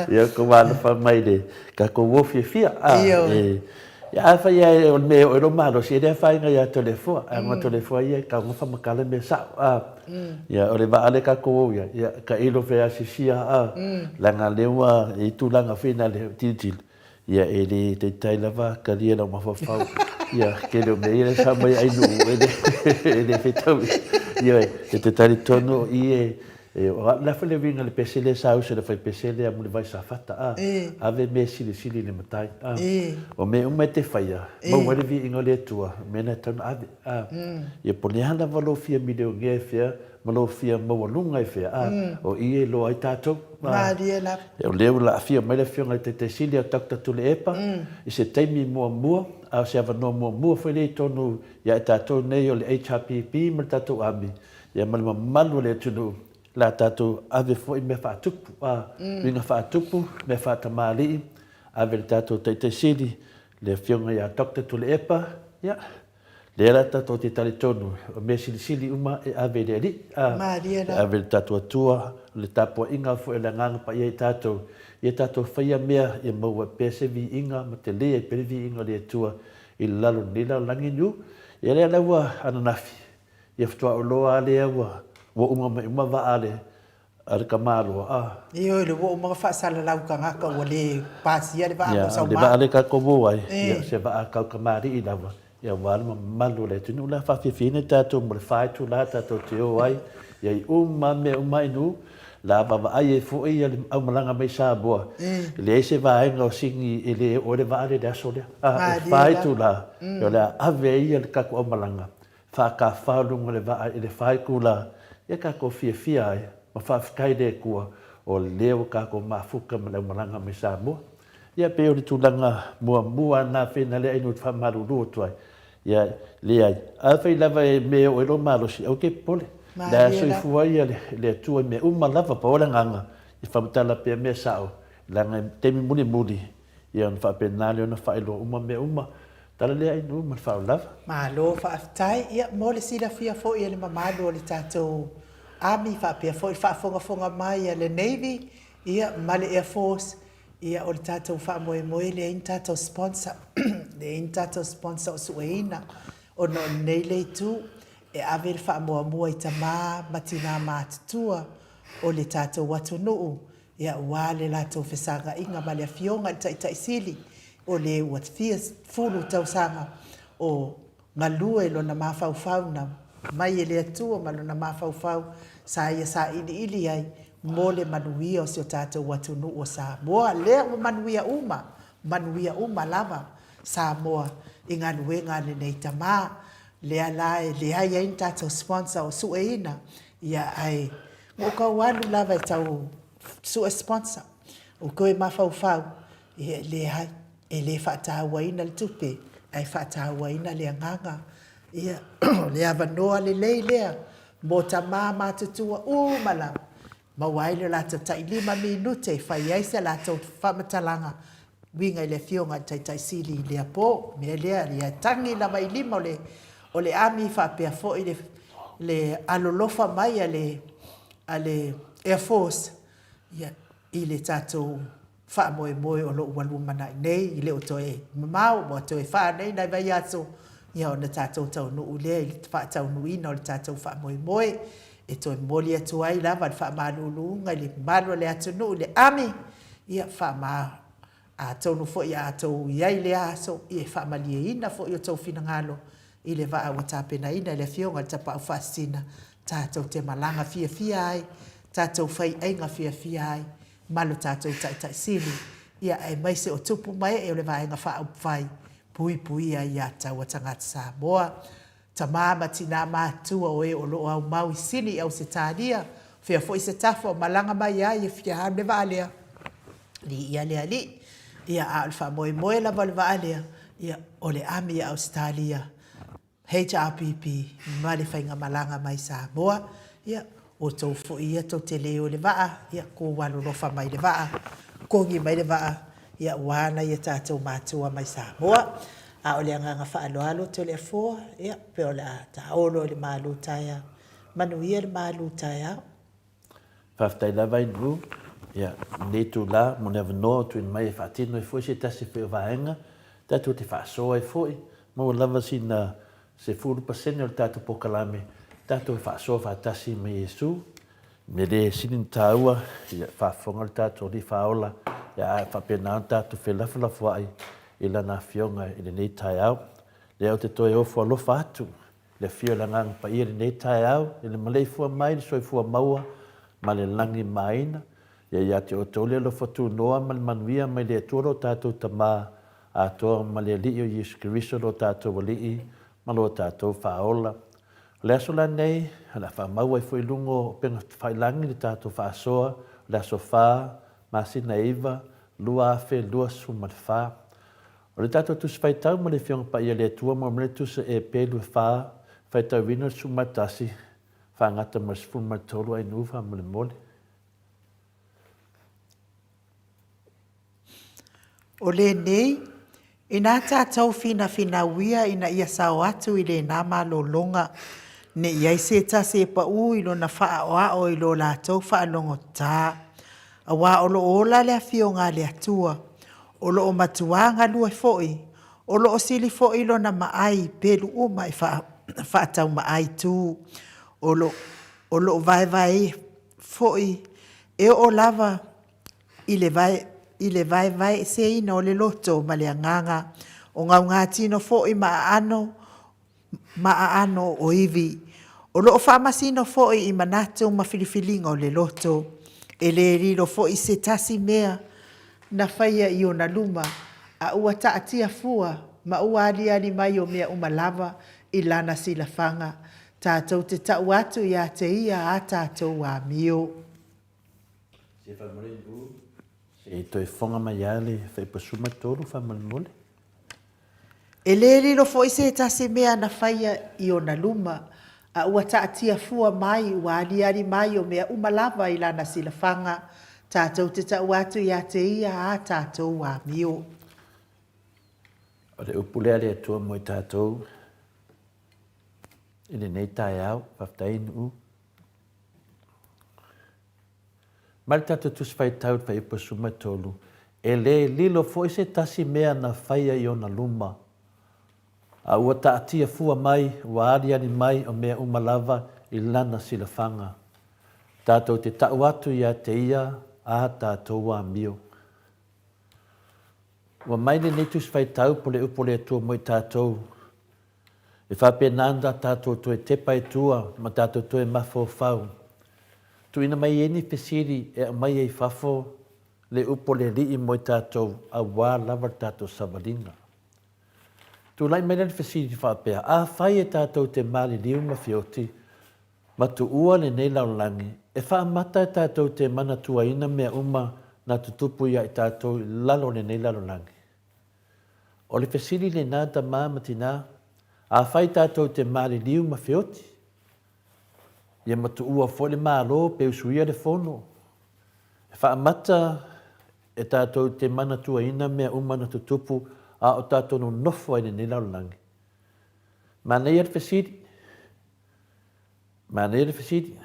Speaker 3: Ia, ko alofa mai le tatou uo fiafia, a, e, Ia afai lava o le mea e oo ai lou malosi, e le afaina ia Toleafoa. Ae o Toleafoa ia e taumafa ma tala mea sao. A, ia o le vaa lea tatou o i ai, ia tailo fea asisia a, leaga lea ua i ai tulaga foi na le tilotilo, ia e le taitai lava talia lau mafaufau. Ia tele o mea ia e sao mai ai nuu e le e le fetaui. Ioe, e te talitonu o i e E, o le a foi le uiga o le pese lea sa uso i le faipese lea Mulivai Safata, a, ave mea silisili i le matai, a. O mea uma e te faia, maua ai le viiga o le Atua, o mea na e tatau ona ave, a. Ia po o le a lava lou fia milionea e fea, ma lou fia maualuga e fea, a, o i e iloa ai tatou, a.
Speaker 1: Malie lava.
Speaker 3: O lea ua aafia mai le Afioga i le Taitai Sili a Doctor Tuilaepa i se taimi muamua, a o se avanoa muamua foi lea i totonu ia i tatou nei o le HRPP ma le tatou Army, Ia ma le mamalu o le atunuu, la tatou ave foi mea faatupu, a, uiga faatupu, mea faatamalii, ave i le tatou Taitai Sili, le Afioga ia Doctor Tuilaepa, ia, lea la tatou te talitonu, o mea silisili uma e ave i le Alii, a, e ave i le tatou Atua, o le tapuaiga foi a le Agaga Paia i tatou, ia tatou faia mea ia maua pea se viiga ma tele ai pea le viiga o le Atua i lalo o lenei lalolagi niu. Ia lea la ua ananafi, Ia faatoa ou iloa lava lea ua ua uma mai uma vaa a le a le tamaloa a.
Speaker 1: Ioe, le ua uma ona faasalalau tagata ua le pasia le vaa mo
Speaker 3: Ia, le
Speaker 1: Sauma.
Speaker 3: vaa lea tatou o ai, ia o se vaa tau tamalii lava, ia aua le mamalu o le atunuu la e faafiafiaina tatou mo le fa itula tatou te o ai, ia i uma lava mea uma inu, la vaavaai ai foi ia le aumalaga mai Samoa, e leai se vaega o Sini e le oo ai le vaa lea i le aso lea. A, e
Speaker 1: Malie
Speaker 3: fa
Speaker 1: lava.
Speaker 3: itula, ia o le a ave ai ia le tatou aumalaga Faatafa luga o le vaa i le faitula ia tatou fiafia ai ma faafetai i le Atua o lea ua tatou mafuta ma le aumalaga mai Samoa. Ia pei o le tulaga muamua lena fena lea ainu ou te faamalulu atu ai. Ia leai, afai lava e mea e oo ai lou malosi, aua te popole. La e
Speaker 1: Malie lava.
Speaker 3: soifua ia le Atua i mea uma lava, pau le agaga e faamatala pea mea sao, leaga e taimi mulimuli ia ona faapena lea ona faailoa uma mea uma. Tala lea ainu ma le faaolava.
Speaker 1: Malo faafetai. Ia mo le silafia foi e le mamalu o le tatou Army faapea foi le faafogafoga mai a le Navy ia ma le Air Force, ia o le tatou faamoemoe e leai ni tatou sponsor, leai ni tatou sponsor o sueina ona o lenei le itu e ave le faamuamua i tama ma tina matutua o le tatou atunuu Ia aua le latou fesagaiga ma le Afioga i le Taitai Sili o le ua fia sefulu tausaga o galue lona mafaufau na mai e le Atua ma lona mafaufau sa ia sailiili ai mo le manuia o si o tatou atunuu o Samoa. Lea ua manuia uma, manuia uma lava Samoa i galuega a lenei tama. Lea la e leai ai ni tatou sponsor o sueina, ia ae Ua tau alu lava e tau sue sponsor. O toe mafaufau, ia e leai, e le faatauaina le tupe, ae faatauaina le agaga. Ia, o le avanoa lelei lea mo tama matutua uma lava, maua ai le latou tailima minute e fai ai se latou faamatalaga. uiga i le Afioga i le Taitai Sili i lea po. O le mea lea, ia tagi lava i lima o le, o le ami faapea foi le, le alolofa mai a le, a le Air Force, ia, i le tatou faamoemoe o lo o ua lumanai nei, e le o toe mamao, ua toe fa nei nai vaiaso, ia ona tatou taunuu lea i le faataunuuina o le tatou faamoemoe. E toe momoli atu ai lava le faamaluluga i le mamalu o le atunuu i le ami, ia faama, atonu foi a outou i ai i lea aso, ia e faamalieina foi o outou finagalo i le vaa ua tapenaina e le Afioga i le Tapaau Faasisina, tatou te malaga fiafia ai, tatou fai aiga fiafia ai ma lo tatou Taitai Sili, ia aemaise o tupu ma ee o le Vaega Faaupufai Puipuia ia Taua Tagata Samoa. Tama ma tina matutua o e o lo o aumau i Sini i Ausetalia, fea foi se tafa o malaga mai ai e fia alu le vaa lea, Viia le Alii. Ia, a o le faamoemoe lava o le vaa lea, ia, o le ami a Ausetalia, HRPP, ma le faigamalaga mai Samoa. Ia, outou foi ia tou te le o i le vaa, ia, kou alolofa mai i le vaa, kogi mai le vaa, ia, aua nai a tatou matua mai Samoa. A o le agaga faaaloalo Toleafoa, ia, pei o le a taolo i le malu taeao. Manuia le malu taeao.
Speaker 3: Faafetai lava Andrew, ia, lenei itula mo le avanoa ua tuuina mai e faatino ai foi se tasi foi o vaega tatou te faasoa ai foi, maua lava sina 10% o le tatou polokalame tatou e faasoa faatasi ma Iesu. Mea le sili ona taua, ia faafofoga le tatou Alii Faaola, ia a faapena ona tatou felafolafoai i Lana Afioga i lenei taeao. Lea ou te toe ofo alofa atu Le afio o le Agaga Paia i lenei taeao, i le maleifua mai i le soifua maua ma le lagi māina. Ia ia te outou le alofa tunoa ma le manuia mai le Atua lo tatou Tama atoa ma le Alii o Iesu Keriso lo tatou Alii ma lo tatou Faaola. O le aso la nei, o le a faamau ai foi i luga o upega tafailagi le tatou faasoa o le aso fa, masina e iva, 2024. O le tatou Tusi Faitau ma le Afioga Paia le Atua mo le Tusi e pelu e fa, faitauina le 11, faagata ma le 13 ainu faamolemole.
Speaker 1: O lenei, inā tatou finafinauia ina ia sao atu i lena malologa, ne i ai se tasi e paū i lona faaoao i lo latou faalogotā. Aua o lo o ola le Afioga a le Atua, o lo o matuā galue foi, o lo o sili foi lona maai i pelu uma e faataumaai tu, o lo o lo o vaevae foi e oo lava i le i le vaevaeseina o le loto ma le agaga, o gaugatino foi ma aano ma aano o ivi. O lo o faamasino foi i manatu ma filifiliga o le loto. E le lilo foi se tasi mea na faia i ona luma, a ua taatia fua ma ua aliali mai o mea uma lava i lana silafaga. Tatou te tau atu ia te ia a tatou amio.
Speaker 3: Se faamolemole u. Se i toe fofoga mai lava le faipasuma tolu faamolemole.
Speaker 1: E le lilo foi se tasi mea na faia i ona luma, a ua taatia fua mai, ua aliali mai o mea uma lava i lana silafaga, tatou te tau atu ia te ia a tatou amio.
Speaker 3: O le upu lea a le Atua mo i tatou i lenei taeao, faafetai Nuu. Mai le tatou Tusi Faitau i le Fuaiupu 13, E le lilo foi se tasi mea na faia i ona luma, a ua taatia fua mai, ua aliali mai o mea uma lava i lana silafaga. Tatou te tau atu ia te ia a tatou amio. Ua mai lenei Tusi Faitau po le upu o le Atua mo i tatou, E faapena ona tatou toe tepa i tua ma tatou toe mafaufau. Tuuina mai ai ni fesili e aumai ai i fafo le upu a le Alii mo i tatou aua lava le tatou savaliga. Tulai mai la le fesili faapea, afai e tatou te maliliu ma feoti ma tuua lenei lalolagi, e faamata e tatou te manatuaina mea uma na tutupu ia i tatou i lalo o lenei lalolagi? O le fesili lena tama ma tina, afai tatou te maliliu ma feoti, ia ma tuua foi le Malo pe usuia le Fono, e faamata e tatou te manatuaina mea uma na tutupu a o tatou nonofo ai i lenei lalolagi? Manaia le fesili. Manaia le fesili.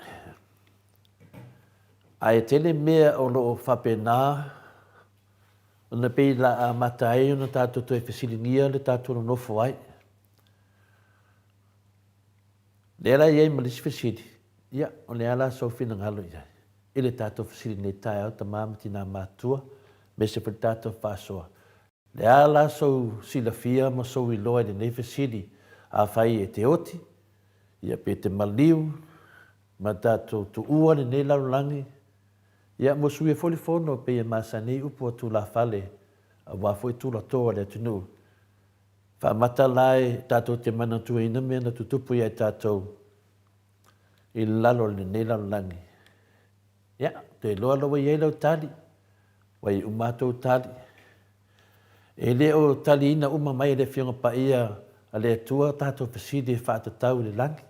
Speaker 3: Ae tele mea o lo o faapena ona pei la amata ai ona tatou toe fesiligia le tatou nonofo ai. Lea la e i ai ma le isi fesili, ia, o le a la sou finagalo i ai i le tatou fesili nei taeao tama ma tina matutua, aemaise foi le tatou faasoa. Le a la sou silafia ma sou iloa i lenei fesili, afai e te oti, ia pe te maliu ma tatou tuua lenei lalolagi, ia mo suia foi le fono pei e masani ai upu a tulafale aua foi tulato a le atunuu. Faamata la e tatou te manatuaina mea na tutupu ia i tatou i lalo o lenei lalolagi. Ia, ou te iloa la ua i ai lau tali, ua i ai uma a tou tali. E le o taliina uma mai e le Afioga Paia a le Atua tatou fesili e faatatau i le lagi.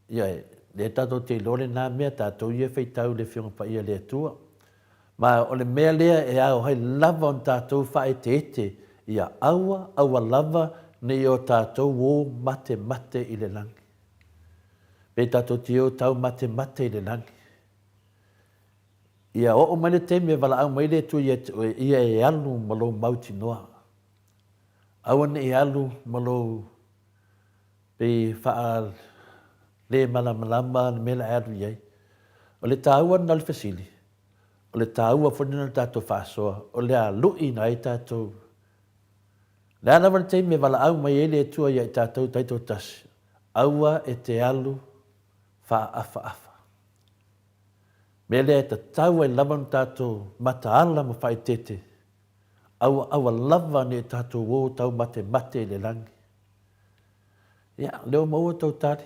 Speaker 3: Ioe, lea tatou te iloa lena mea, tatou ia e faitau i le Afioga Paia a le Atua. Ma o le mea lea e ao ai lava ona tatou faaeteete ia aua, aua lava ne i o tatou o matemate i le lagi. Pe tatou te o taumatemate i le lagi. Ia oo mai le taimi e valaau mai le Atua ia te oe, ia e alu ma lou mautinoa. Aua ne i alu ma lou pei faa le malamalama le mea la e alu i ai. O le taua lena o le fesili, o le taua foi lena o le tatou faasoa, o le a luʻiina ai tatou. Le a lava le taimi e valaau mai ai le Atua ia i tatou taitoatasi, aua e te alu faaafaafa. Mea lea e tatau ai lava ona tatou mataala ma faaeteete, aua aua lava ne i tatou o taumatemate i le lagi. Ia, o lea ua maua tou tali,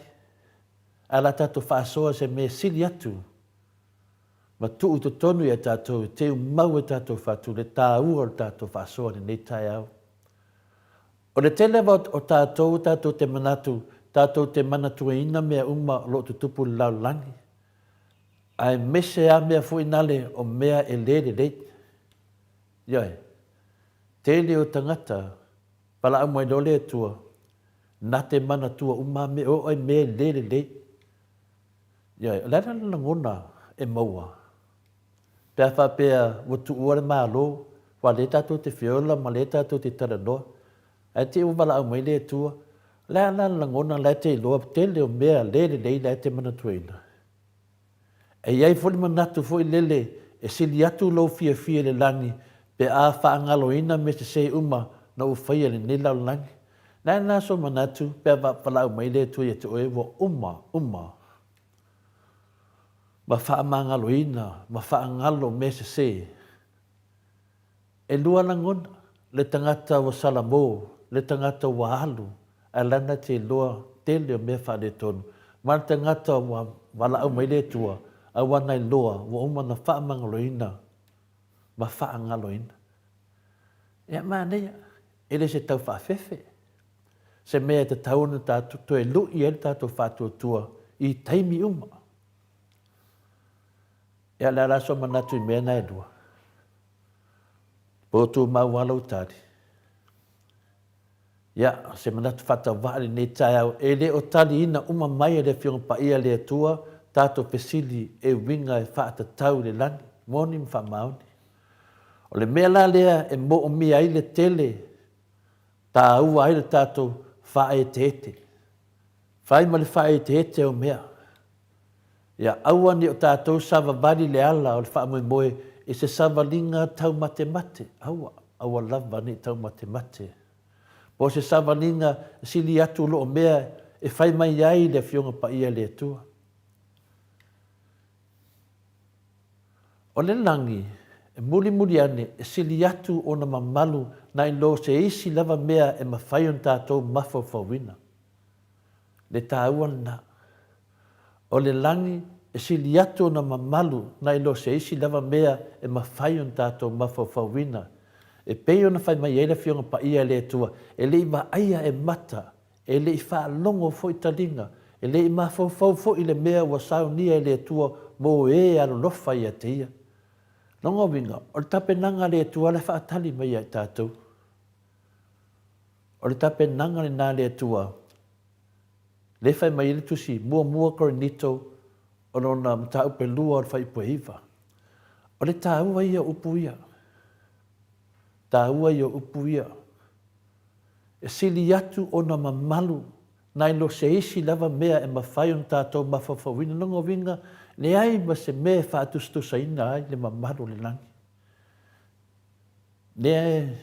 Speaker 3: ae o le a tatou faasoa se mea e sili atu ma tuu i totonu ia tatou e teumau ai tatou fatu le taua o le tatou faasoa i lenei taeao. O le tele lava o tatou tatou te manatu tatou te manatuaina mea uma o lo o tutupu i le lalolagi, aemaise lava mea foi nale o mea e le lelei. Ioe. Tele o tagata valaau mai loa le Atua na te manatua uma lava mea, oo ai mea e le lelei. Ioe, o le a la le lagona e maua pe a faapea ua tuua le Malo, aua o lea tatou te feola ma o lea tatou te talanoa, ae te i ua valaau mai le Atua, o le a la le lagona la e te iloa tele o mea le lelei la e te manatuaina? E i ai foi le manatu foi lele e sili atu lou fiafia i le lagi pe a faagaloina mea sese uma na ou faia i lenei lalolagi. Le a la sou manatu pe a valaau mai le Atua ia te oe ua uma, uma ma faamagaloina ma faagalo mea sese? E lua lagona, le tagata ua salamo, le tagata ua alu, ae lana te iloa tele o mea faaletonu, ma le tagata ua valaau mai le Atua, a ua na iloa ua uma ona faamagaloina ma faagaloina. Ia manaia, e le se tau faafefe, se mea e tatau ona tatou toe lui ai le tatou faatuatua i taimi uma. Ia, o le a la sou manatu i mea na e lua? Po o tumau lava lou tali. Ia, o se manatu faatauvaa i lenei taeao, e le o taliina uma mai e le Afioga Paia a le Atua tatou fesili e uiga e faatatau i le lagi, moni ma faamaoni. O le mea la lea e moomia ai le tele, taua ai le tatou faaeteete. Fai ma le faaeteete o mea. Ia aua ne i o tatou savavali le ala o le faamoemoe i se savaliga taumatemate, aua, aua lava ne i taumatemate. Po o se savaliga sili atu o lo o mea e fai mai ai le Afioga Paia a le Atua. O le lagi, e mulimuli ane, e sili atu ona mamalu nai lo se isi lava mea e mafai ona tatou mafaufauina. Le taua lena. O le lagi e sili atu ona mamalu nai lo se isi lava mea e mafai ona tatou mafaufauina. E pei ona fai mai ai le Afioga Paia a le Atua, e le i vaaia e mata, e le i faalogo foi taliga, e le i mafaufau foi i le mea ua saunia e le Atua mo e alolofa ia te ia. Lona uiga, o le tapenaga a le Atua la e faatali mai ia i tatou. O le tapenaga lena a le Atua, lea e fai mai ai le tusi muamua Korinito o lona mataupu e lua o le fuaiupu e 9. O le taua ia o upu ia. Taua ia o upu ia. E sili atu ona mamalu nai lo se isi lava mea e mafai ona tatou mafaufauina. Lona uiga, leai ma se mea e faatusatusaina ai le mamalu o le lagi. Lea e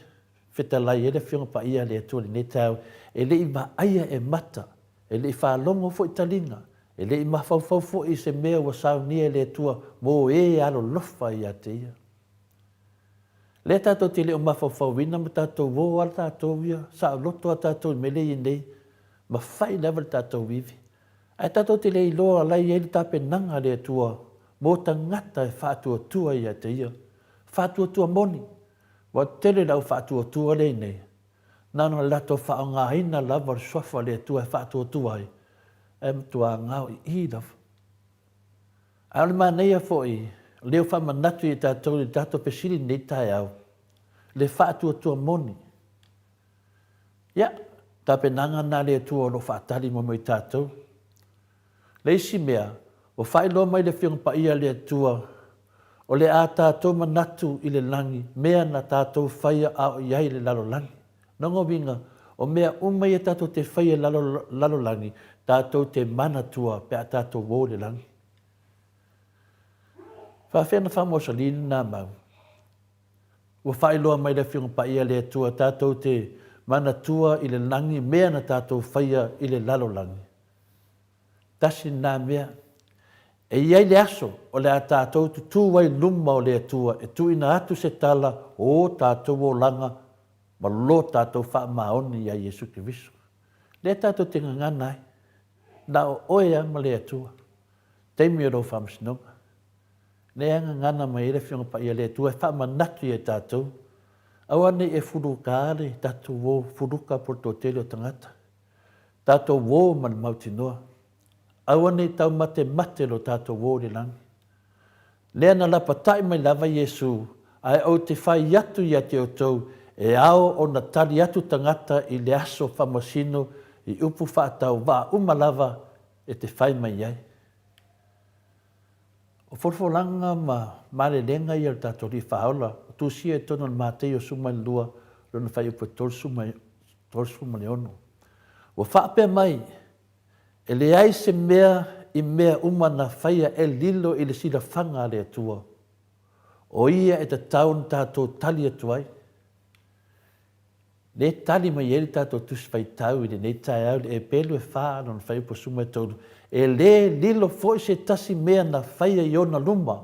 Speaker 3: fetalai ai le Afioga Paia a le Atua i lenei taeao, e le i vaaia e mata, e le i faalogo foi taliga, e le i mafaufau foi i se mea ua saunia e le Atua mo e alolofa ia te Ia. Lea tatou te le o mafaufauina ma tatou o lava tatou ia, saoloto lava tatou i le mea lea e i ai nei, ma fai lava le tatou ivi. Ae tatou te le iloa la e i ai le tapenaga a le Atua mo tagata e faatuatua ia te Ia. Faatuatua moni, ua tele le au faatuatua lea i nei, na ona latou faaaogaina lava o le Suafa o le Atua e faatuatua ai, ae matua gaoioi lava. A o le manaia foi, o lea ua faamanatu i tatou i le tatou fesili i lenei taeao, le faatuatua moni. Ia, tapenaga lena a le Atua o lo o faatali mo i tatou. Le isi mea, ua faailoa mai le Afioga Paia a le Atua, o le a tatou manatu i le lagi, mea na tatou faia a o i ai i le lalolagi. Lona uiga, o mea uma ia tatou te faia i lalolagi, tatou te manatua pe a tatou o i le lagi. Faafefea ona faamausali lena mau? Ua faailoa mai le Afioga Paia a le Atua tatou te manatua i le lagi mea na tatou faia i le lalolagi. Tasi lena mea. E i ai le aso o le a tatou tutū ai i luma o le Atua e tuuina atu se tala o o tatou olaga ma lo tatou faamaoni iā Iesu Keriso. Lea tatou te gagana ai, na o oe lava ma le Atua, taimi o lou faamasinoga. Lea e gagana mai ai le Afioga Paia a le Atua e faamanatu ia i tatou, aua ne i e fuluka le tatou uo fuluka po o le toatele o tagata. Tatou uo ma le mautinoa. Aua ne i taumatemate lo tatou uo i le lagi. Lea na lapatai mai lava Iesu, ae ou te fai atu ia te outou, e ao ona tali atu tagata i le aso faamasino i upu faatauvaa uma lava e te fai mai ai. O folafolaga ma malelega ia o le tatou Alii Faaola, o tusia i totonu o le Mateio 12, lona fuaiupu e 36. Ua faapea mai, E leai se mea i mea uma na faia e lilo i le silafaga a le Atua, o ia e tatau ona tatou tali atu ai. Lea e tali mai ai le tatou Tusi Faitau i lenei taeao i le Epelu e fa lona fuaiupu 13, E le lilo foi se tasi mea na faia i ona luma,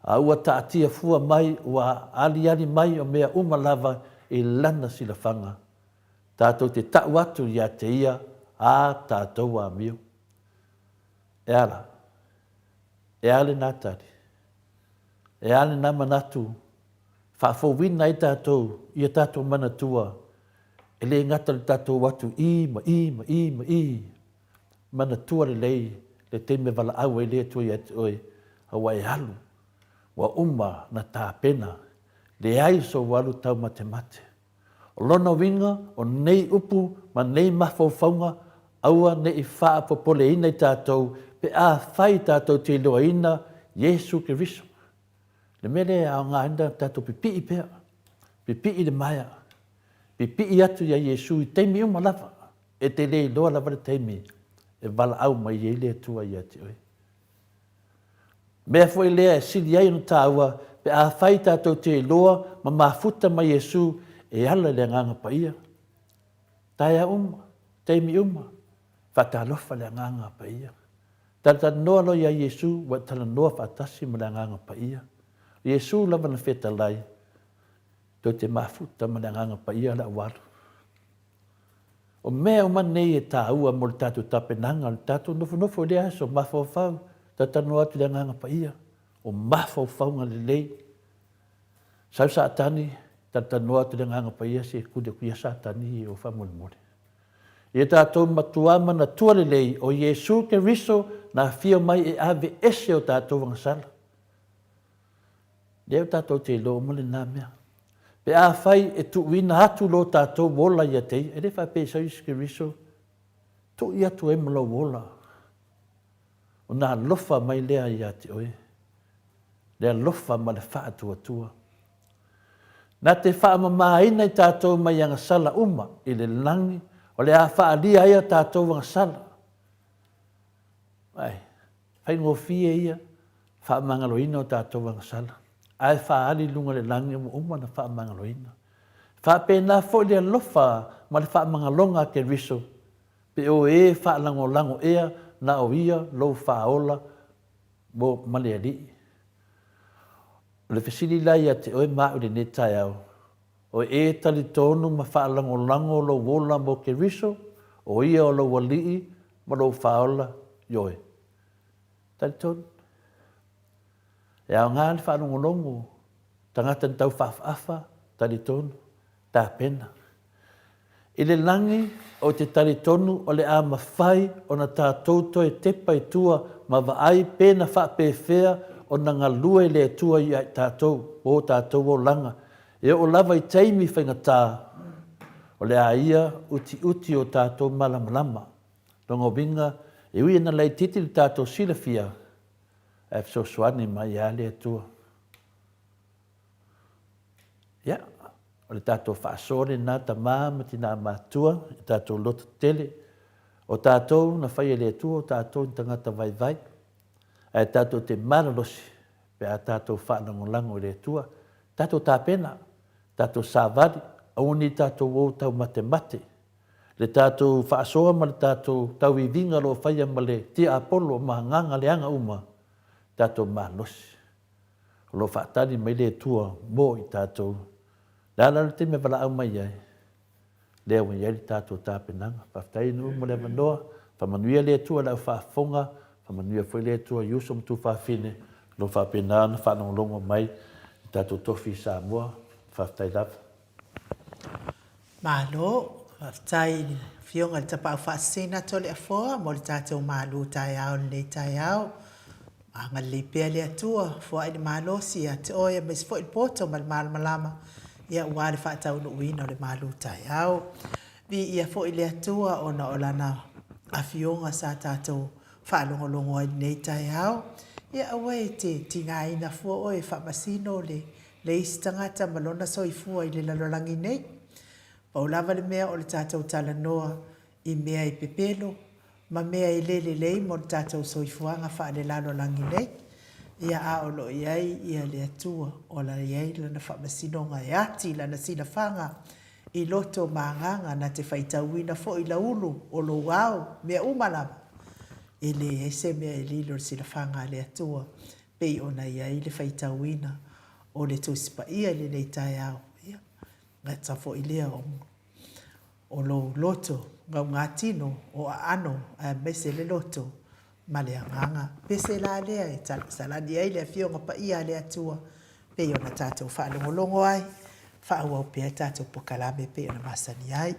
Speaker 3: a ua taatia fua mai ua aliali mai o mea uma lava i lana silafaga. Tatou te tau atu ia te ia ā tatou amio. E a la? E a lena tali? E a lena manatu faafouina ai tatou i a tatou manatua e le gata le tatou atu i ma i ma i ma i manatua lelei le taimi e valaau ai le Atua ia te oe a ua e alu ua uma na tapena leai sou alu taumatemate. O lona uiga, o nei upu ma nei mafaufauga, aua ne i faapopoleina i tatou pe afai tatou te iloaina Iesu Keriso. Le mea lea e aoga ai ona tatou pipii pea, pipii le maea, pipii atu ia Iesu i taimi uma lava, e te le iloa lava le taimi e valaau mai ai le Atua ia te oe. Mea foi lea e sili ai ona taua pe afai tatou te iloa ma mafuta ma Iesu e ala i le Agaga Paia. Taeao uma, taimi uma, faatalofa le Agaga Paia. Talatalanoa loa ia Iesu ua e talanoa faatasi ma le Agaga Paia. O Iesu lava na fetalai, tou te mafuta ma le Agaga Paia le aualu. O mea uma nei e taua mo le tatou tapenaga, o le tatou nofonofo i lea aso, mafaufau, talatalanoa atu i le Agaga Paia, o mafaufauga lelei. Sau Satani, talatalanoa atu i le Agaga Paia, se kuli aku ia Satani i o faamolemole. Ia tatou matuā manatua lelei, o Iesu Keriso na afio mai e ave ese o tatou agasala. Lea ua tatou te iloa uma lena mea. Pe afai e tuuina atu lo tatou ola ia te Ia, e le faapea i sau Iesu Keriso, tuu atu ai ma lou ola, ona alofa mai lea ia te oe, le alofa ma le faatuatua. Na te faamamaina i tatou mai agasala uma i le lagi, o le a faaalia ai a tatou agasala. Ai, faigofie ia faamagaloina o tatou agasala, ae faaali i luga o le lagi ua uma ona faamagaloina. E faapena foi le alofa ma le faamagaloga a Keriso, pe o e faalagolago ea na o Ia lou faaola mo ma le Alii. O le fesili la ia te oe ma au i lenei taeao, o e talitonu ma faalagolago lou ola mo Keriso, o Ia o lou Alii ma lou Faaola? Ioe. Talitonu. E aoga le faalogologo, tagata ni taufaafaafa, talitonu, tapena. I le lagi, ou te talitonu o le a mafai ona tatou toe tepa i tua ma vaai pe na faapefea ona galue le Atua ia i tatou, o tatou olaga, e oo lava i taimi faigata, o le a ia utiuti o tatou malamalama. Lona uiga, e ui ina laitiiti le tatou silafia, ae fesoasoani mai lava le Atua. Ia, o le tatou faasoa lena tama ma tina matutua i tatou loto tetele. O tatou na faia e le Atua, o tatou ni tagata vaivai, ae tatou te malolosi pe a tatou faalagolago i le Atua. Tatou tapena, tatou savali, aua ne i tatou o taumatemate. Le tatou faasoa ma le tatou tauiviga o lo o faia ma le tiapolo ma agaga leaga uma, tatou malosi. O lo o faatali mai le Atua mo i tatou. Le a la le taimi e valaau mai ai, lea ua i ai le tatou tapenaga. Faafetai i nuu mo le avanoa. Faamanuia le Atua i lau faafofoga. Faamanuia foi le Atua i uso ma tuafafine o lo o faapena ona faalogologo mai i tatou tofi i Samoa. Faafetai lava.
Speaker 1: Malo, faafetai i le Afioga i le Tapaau Faasisina Toleafoa mo le tatou malu taeao i lenei taeao. Agalelei pea le Atua, foai le malosi ia te oe aemaise foi le poto ma le malamalama ia aua le faataunuuina o le malu taeao. Viia foi le Atua ona o Lana Afioga sa tatou faalogologo ai i lenei taeao. Ia aua e te tigaina fua oe e faamasino le le isi tagata ma lona soifua i le lalolagi nei. Pau lava le mea o le tatou talanoa i mea e pepelo ma mea e le lelei mo le tatou soifuaga faalelalolagi nei. Ia a o lo o i ai ia le Atua o la i ai Lana faamasinoga e ati Lana silafaga i loto ma agaga na te faitauina foi la ulu o lou ao, mea uma lava. E leai se mea e lilo i le silafaga a le Atua pei ona i ai le faitauina o le Tusi Paia i lenei taeao, ia, gata foi lea o, o lou loto gaugatino o aano aemaise le loto ma le agaga. Pese la lea e salani ai le Afioga Paia a le Atua pei ona tatou faalogologo ai, faaauau pea tatou pokalame pei ona masani ai.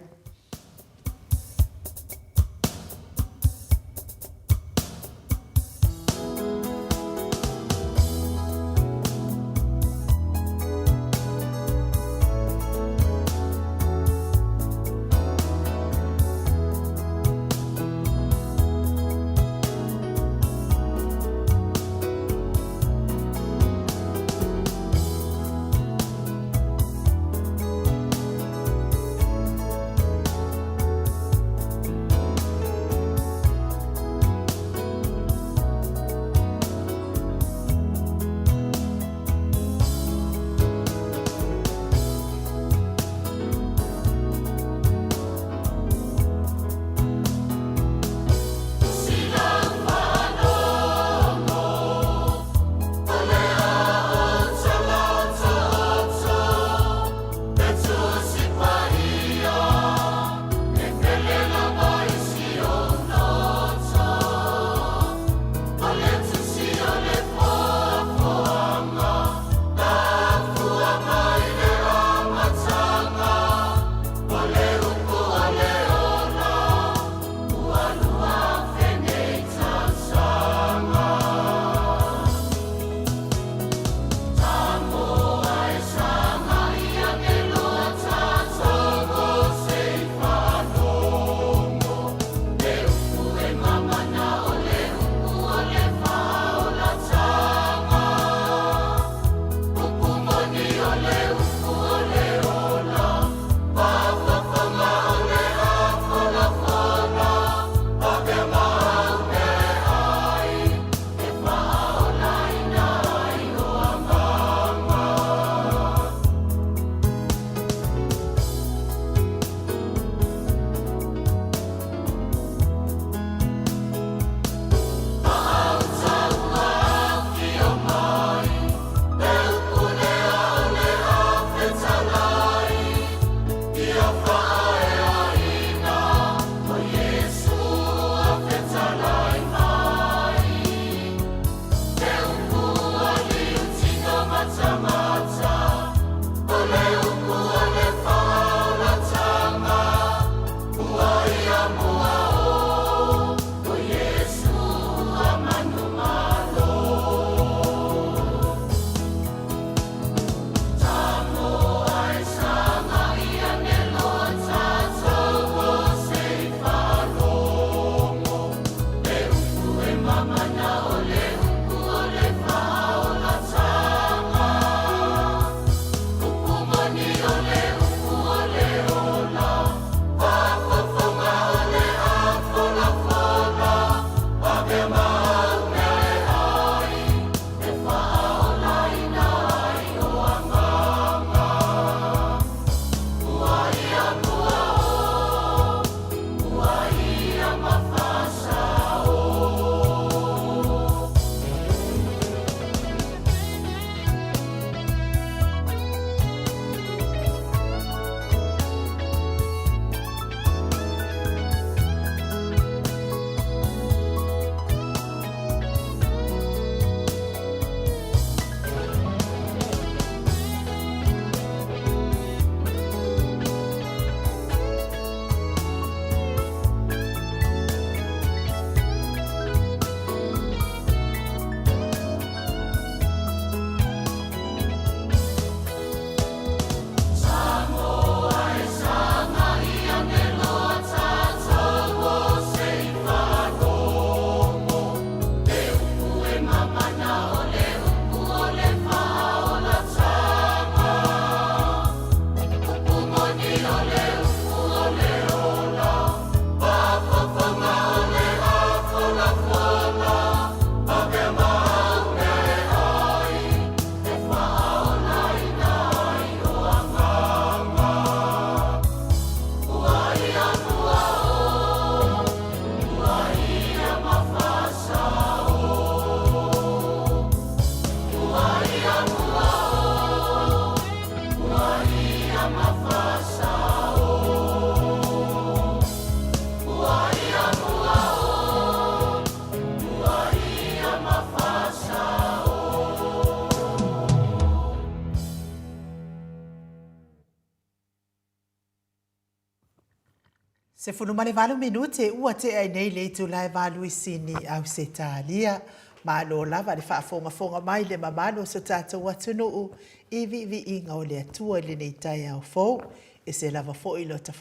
Speaker 1: 18 minute ua tea ai nei le itula e valu i Sini, Ausetalia. Malo lava le faafogafoga mai le mamalu o so tatou atunuu i viiviiga o le Atua i lenei taeao fou. Ese lava foi lo ta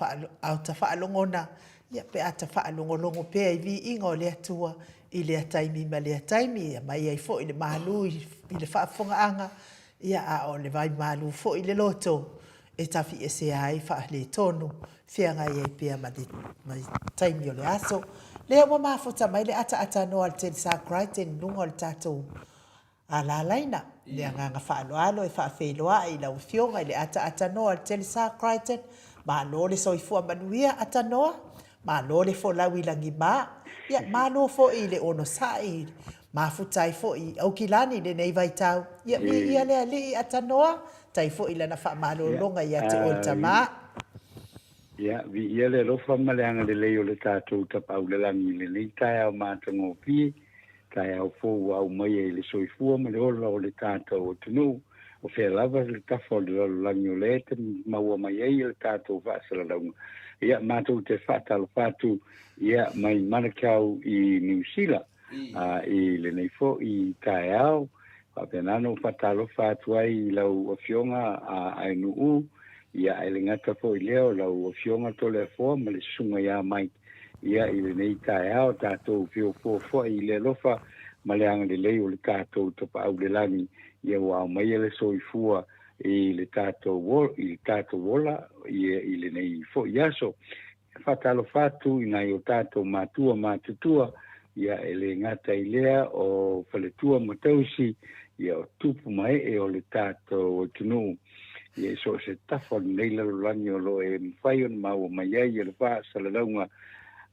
Speaker 1: faalogona ia pe a ta faalogologo pea i viiga o le Atua i lea taimi ma lea taimi, ia mai ai foi le malu i le faafofogaaga, ia a o le vaimalu foi i le loto e tafiesea ai faaletonu feagai ai pea ma le taimi o le aso. Lea ua mafuta mai le ataatanoa a le Telesa Crichton i luga o le tatou alalaina. Le agaga faaaloalo e faafeiloai i lau Afioga i le ataatanoa a le Telesa Crichton. Malo le soifua manuia Atanoa, malo le folau i lagima, ia malo foi i le onosai, mafuta ai foi i Aukilani i lenei vaitau. Ia viia le Alii Atanoa, Tai foi i lana faamalologa ia te oe le tama.
Speaker 4: Ia, viia le alofa ma le agalelei o le tatou Tapaau i le Lagi i lenei taeao matagofie, taeao fou ua aumaia i le soifua ma le ola o le tatou atunuu, o fea lava le tafa o le lalolagi o lea e te maua mai ai le tatou faasalalauga. Ia, matou te faatalofa atu, ia, mai Manukau i Niu Sila. I lenei foi taeao, faapena ona ou faatalofa atu ai i lau Afioga a Ainuu, ia ae le gata foi i lea o lau Afioga Toleafoa ma le Susuga ia Mike, ia i lenei taeao tatou feofoofoai i le alofa ma le agalelei o le tatou Tapaau i le Lagi, ia ua aumaia le soifua i le tatou i le tatou ola ia i lenei foi aso. E faatalofa atu i nai o tatou matua matutua, ia e le gata i lea o faletua ma tausi, ia o tupu ma ee o le tatou atunuu, ia i so o se tafa o lenei lalolagi o lo o e mafai ona maua mai ai le faasalalauga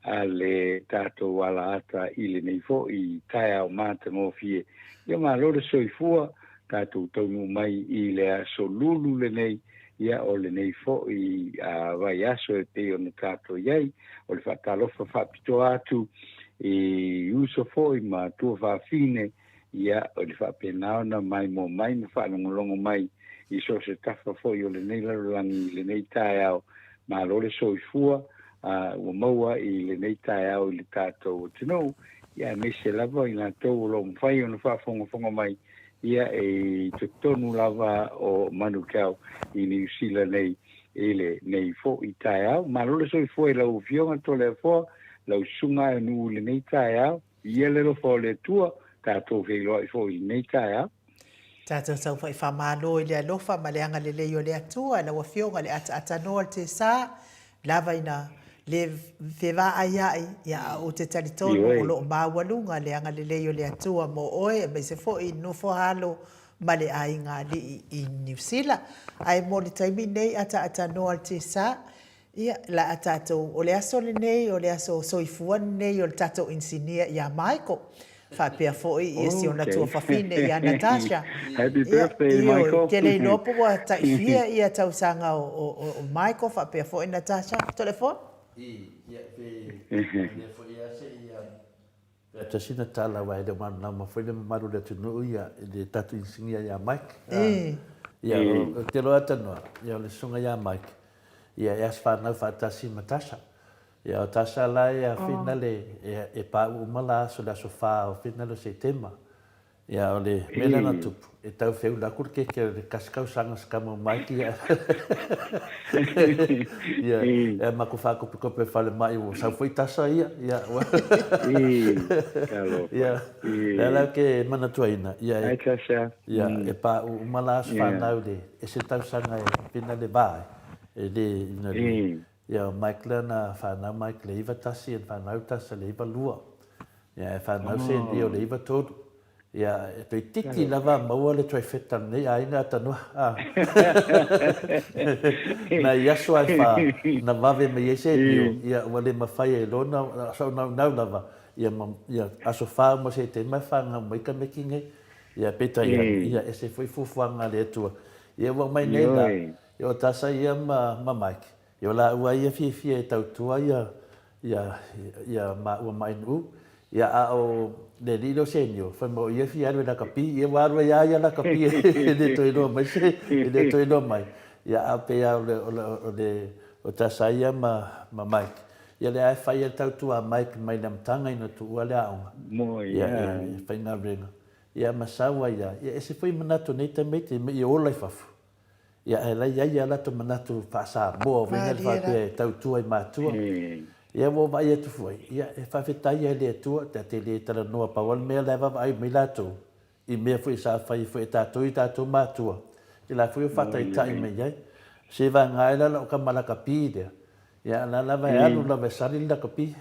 Speaker 4: a le tatou alaata i lenei foi taeao matagofie. Ia malo le soifua, tatou taunuu mai i le aso lulu lenei, Ia, o lenei foi vaiaso e pei ona tatou i ai, o le faatalofa faapitoa atu i uso foi ma tuafafine, ia, o le faapena ona maimoa mai ma faalogologo mai i so o se tafa foi o lenei lalolagi i lenei taeao. Malo le soifua ua maua i lenei taeao i le tatou atunuu, ia, aemaise lava i latou o lo o mafai ona faafogafoga mai Ia, e i totonu lava o Manukau i Niu Sila nei i lenei foi taeao. Malo le soifua i lau Afioga Toleafoa, lau susuga Aenuu i lenei taeao. Ia le alofa o le Atua, tatou feiloai foi i lenei taeao.
Speaker 1: Tatou tau faamalo i le alofa ma le agalelei o le Atua, lau Afioga i le ataatanoa o le Tesa, lava ina le fevaaia'i, ia a ou te talitonu o lo o maualuga le agalelei o le Atua mo oe aemaise foi i Nofoaalo ma le aiga alii i Niu Sila. Ae mo le taimi nei ataatanoa le Tesa, ia la a tatou, o le aso lenei o le aso soifua lenei o le tatou inisinia ia Michael. Faapea foi ia si ona tuafafine ia Natasha.
Speaker 4: Happy birthday Michael.
Speaker 1: Ou te le iloa po ua tai fia ia tausaga o Michael faapea foi Natasha. Toleafoa?
Speaker 3: Ia, pe manaia foi ia se i pe tasi na tala aua e le o malamalama foi le mamalu o le atunuu ia i le tatou inisinia ia Mike. Ia, ou te iloa tanoa, ia o le susuga ia Mike, ia e aso fanau faatasi ma Tasha. Ia o tasa la e afina le e paʻu uma la aso le aso fa o fina le o Setema. Ia o le mea lea na tupu, e tau feula aku le keke o le kasi kausaga se kama o Mike ia. Ia e maku whakopikope falemai ua sau foi tasa ia. Ia ua. Ia lea la ke manatuaina ia e ia e paʻu uma la aso fanau le e se tausaga e fina le va ai. E le ina le Ia o Mike lea na whanau Mike le 91 and whanau tasa le 92. Ia e whanau se ni o le 93. Ia e toeitiiti lava maua le trifecta lenei aiga atanua. A. Nai aso a e wha na vave mai ai se nio, ia ua le mawhai e lona sa naunau lava ia ma ia aso wha uma se te mai whangau mai ka meki nei. Ia peitai ane, ia ese foi fuafuaga a le Atua. Ia ua aumai nei la, Ia o tasa ia ma ma Mike, ia o laua ia fiafia e tautua ia ia ia maua ma Ainuu, ia a o le alii lea o Senio, fai mai o ia e fia alu e lakapi, ia ua alu ai a ia lakapi e le toe iloa mai se, e le toe iloa mai. Ia a pei a o le o le o le o tasa ia ma ma Mike. Ia lea e fai ai le tautua a Mike mai le amataga ina tuua le aoga.
Speaker 4: Moe,
Speaker 3: Ia, ia, e faigaluega. Ia ma sau ai lava. Ia ese foi manatu o nei tamaiti me i ola i fafo. Ia ae la i ai lava latou manatu faa-Samoa foi lea faapea e tautua i matua. Ia ua ou vaai atu foi, ia e faafetai lava i le Atua, ta te le talanoa pau lava le mea la e vaavaai mai latou i mea foi sa fai foi e tatou i tatou matua, i la foi ua faataitai mai ai. Se vagana ai la lau tama lakapi lea, ia la lava e alu lava e sali le lakapi.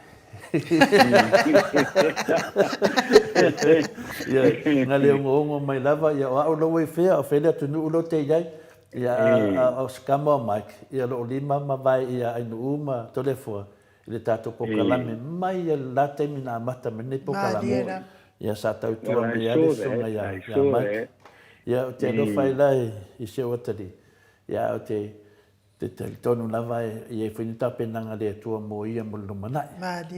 Speaker 3: Ia, na le ogoongo mai lava, ia o au la ua i fea, o fea le atunuu lea ou te i ai. Ia, a o si tama o Mike, ia o lo o lima ma vae ia Ainuu ma Toleafoa i le tatou polokalame mai lava i le la taimi na amata mai lenei polokalame. Ia sa tautua mai lava le susuga ia Mike. Ia ou te alofa ai la i si ou atalii, ia ae ou te te talitonu lava e i ai foi ni tapenaga a le Atua mo ia mo le lumanai.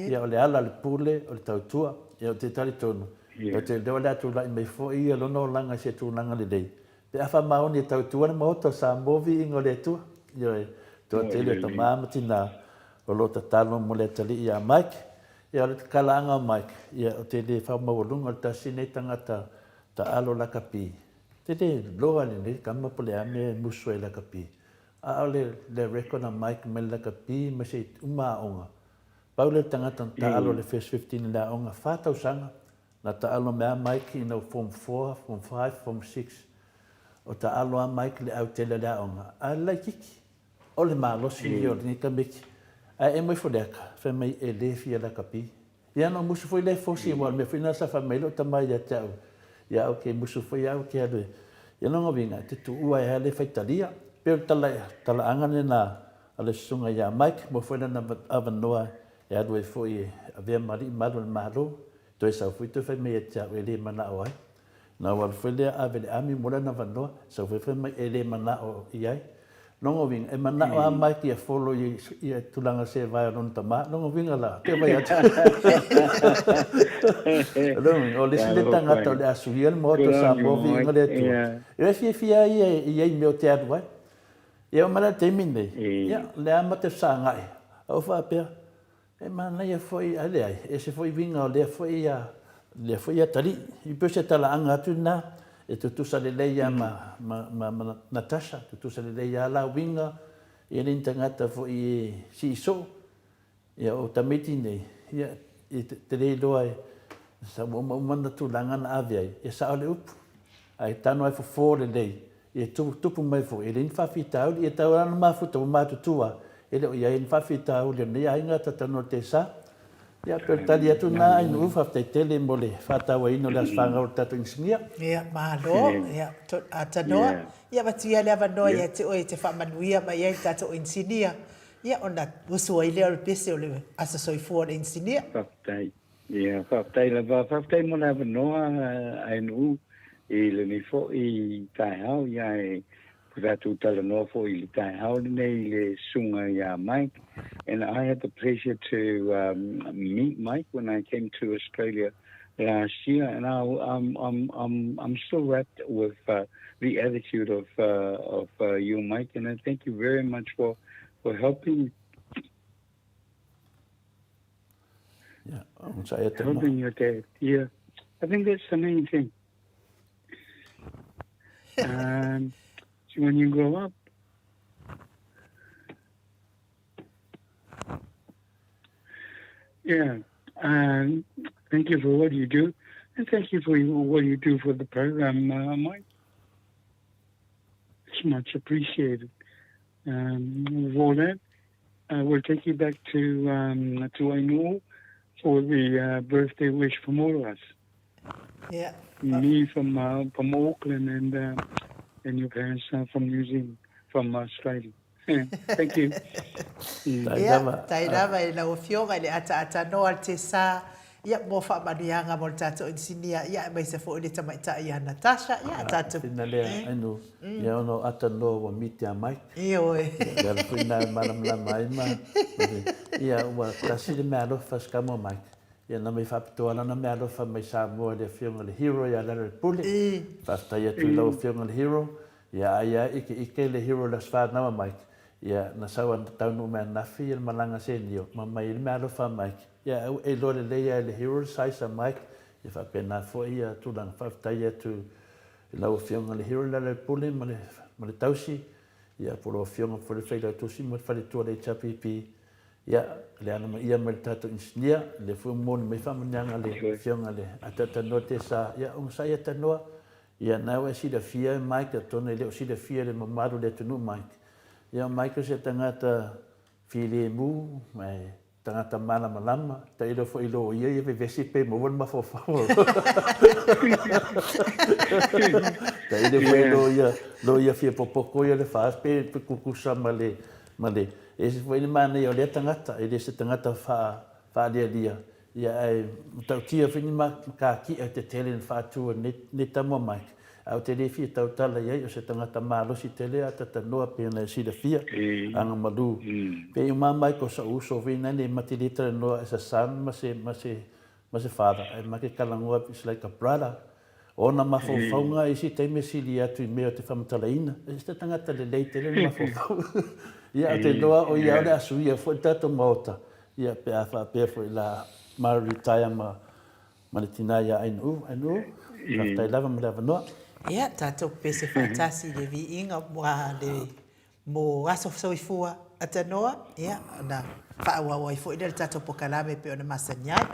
Speaker 3: Ia o le ala o le pule, o le tautua. Ia ou te talitonu, ou te iloa o le a tulai mai foi ia lona olaga i se tulaga lelei. Pe a faamaoni e tautua le Maota o Samoa viiga o le Atua. Ioe, toatele o tama ma tina o lo o tatalo mo le atalii ia Mike. Ia o le takalaaga o Mike, ia ou te le faamaualuga o le tasi lenei tagata taalo lakapi. Te le loa lenei tama po o le a mea e musu ai i lakapi. A o le le record a Mike mai le lakapi ma se uma aoga, pau lea o le tagata na taalo i le first 15 i le aoga, fa tausaga na taalo mai a Mike ina ua form four, form five, form six. O taalo a Mike i le autele o le aoga, a le laititi, o le malosi ia o lenei tamaiti. Ae emo ifo le ata, fai mai e le fia lakapi. Ia na ou musu foi lea e fosi aua o le mea foi lena sa fai mai ai lou tama ia te au, ia au ke musu foi au ke alu e. Ia lona uiga, e te tuua ai lava le faitalia. Pei o le tala, talaaga lena a le susuga ia Mike, maua foi lana avanoa e alu ai foi e avea ma alii ma alu o le Malo. Toe sau foi toe fai mai ia te au e le manao ai. Na ou alu foi lea ave i le army mo lana avanoa, sau foi fai mai e le manao i ai. Lona uiga, e manao lava Mike ia follow i ia tulaga sevae o lona tama. Lona uiga la, te vaai atu. Lona uiga, o le isi lea tagata o le a suia le Maota o Samoa viiga le Atua. E fiafia ai ia i ai mea o te alu ai. Ia oo mai la i le taimi lenei, ia, o lea lava ma te fesagai. A ou faapea, E manaia foi, ae leai, e ese foi uiga o lea foi lea foi atalii. E pei o se talaaga atu lena, e tutusa lelei lava ma, ma, ma, ma Natasha, tutusa lelei lava la uiga, e le ni tagata foi e sii soo. Ia, o tamaiti nei, ia, e te le iloa e, sa ua uma uma na tulaga na ave ai, e sao le upu. Ae tano ai fofo lelei, e tupu mai foi, e leai ni faafitauli, e tau lava ona mafuta ua matutua, e le o i ai ni faafitauli o lenei aiga tatanu o le Tesa. Ia, pei o le tali atu lena Ainuu, faafetai tele mo le faatauaina o le aso fanau o le tatou inisinia.
Speaker 1: Ia, malo. Ia, Tanoa, ia avatu ia le avanoa ia te oe e te faamanuia mai ai le tatou inisinia, ia ona usu ai lea o le pese o le aso soifua o le inisinia.
Speaker 4: Faafetai. Ia, faafetai lava. Faafetai mo le avanoa, Ainuu, i lenei foi taeao. Ia, e ua tatou talanoa foi i le taeao lenei i le susuga ia Mike. And I had the pleasure to um, meet Mike when I came to Australia last year, and I, I'm, I'm, I'm, I'm still wrapped with uh, the attitude of, uh, of uh, you, Mike, and I thank you very much for, for helping
Speaker 3: Yeah, onosai atu ma.
Speaker 4: Helping your dad. Yeah. I think that's the main thing. Um, so when you grow up, yeah. Um, thank you for what you do, and thank you for what you do for the program, uh, Mike. It's much appreciated. Um, with all that, uh, we'll take you back to um, to Ainul for the uh, birthday wish from all of us.
Speaker 1: Yeah.
Speaker 4: Me from uh, from Auckland and uh, and your parents uh, from New Zealand, from Australia. Thank you.
Speaker 1: Ia, tai lava i lau Afioga i le ataata noa le Tesa, ia, mo faamanuiaga mo le tatou inisinia, ia, aemaise foi le tamaitai ia Natasha, ia, tatou.
Speaker 3: Ina lea, ainu, ia ona o ata noa ua miti a Mike.
Speaker 1: Ioe.
Speaker 3: Ia, le ala foi na e malamalama ai ma, ia, ua tasi le meaalofa si tama o Mike. Ia, na mei faapitoa lana meaalofa mai Samoa i le Afioga i le Hero ia Larry Pule. Faafetai atu i lau Afioga i le Hero. Ia, aia ikeike le Hero i le aso fanau a Mike. Ia, na sau a taunuu mai ananafi ia le malaga senio, ma mai ai le meaalofa a Mike. Ia, a ua e iloa lelei lava e le hero le size a Mike, ia faapena foi ia tulaga. Faafetai atu i lau Afioga i le hero Lealailepule ma le, ma le tausi, ia po o lau Afioga foi le Failautusi ma le faletua o le HRPP, ia, le alamaia mai le tatou inisinia, lea foi ua momoli mai faamanuiaga a le Afioga i le Ataatanoa Tesa, ia onosai Atanoa, Ia, na ua e silafia e Mike, atonu e le o silafia e le mamalu o le atunuu Mike. Ia, o Mike o se tagata filemu, ma e tagata malamalama, tailo foi i loia ia vevesi pe maua le mafaufau. Tailo foi i loia, loia fia popoko ia le FAS pe tutusa ma le, ma le, e ese foi le manaia o lea tagata, e le se tagata faa, faalialia, Ia ae matautia foi ni makakia tetele na faatu e nei tama Mike, ae ou te le fia tautala i ai, o se tagata malosi tele a tatanoa pei ona e silafia, agamalu. Pei o ma Mike o so'u uso foi nani e ma te le talanoa as a son ma se ma se ma se father, ae ma ke talanoa it's like a brother. O ona mafaufauga i isi taimi e sili atu i mea o te faamatalaina, e se tagata lelei tele le mafaufau. Ia ou te iloa o ia o le a suia foi le tatou Maota, Ia, pe a faapea foi la ma retire ma ma le tina ia Ainuu. Ainuu, faafetai lava mo le avanoa.
Speaker 1: Ia, tatou pese faatasi i le viiga mua le mo aso soifua atanoa, ia, ona faaauau ai foi lea o le tatou pokalame e pei ona masani ai.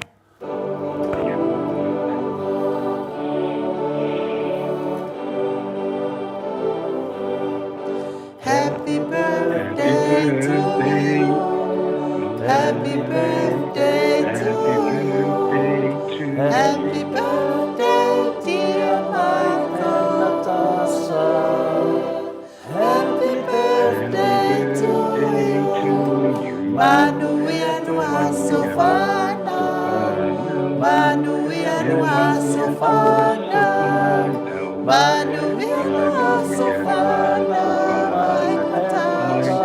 Speaker 1: Happy birthday to you. Happy birthday to you. Happy birthday, dear Michael.
Speaker 3: Natasha.
Speaker 1: Happy birthday to you. Manuia no aso fanau. Manuia no aso fanau. Manuia no aso fanau. Mike Natasha.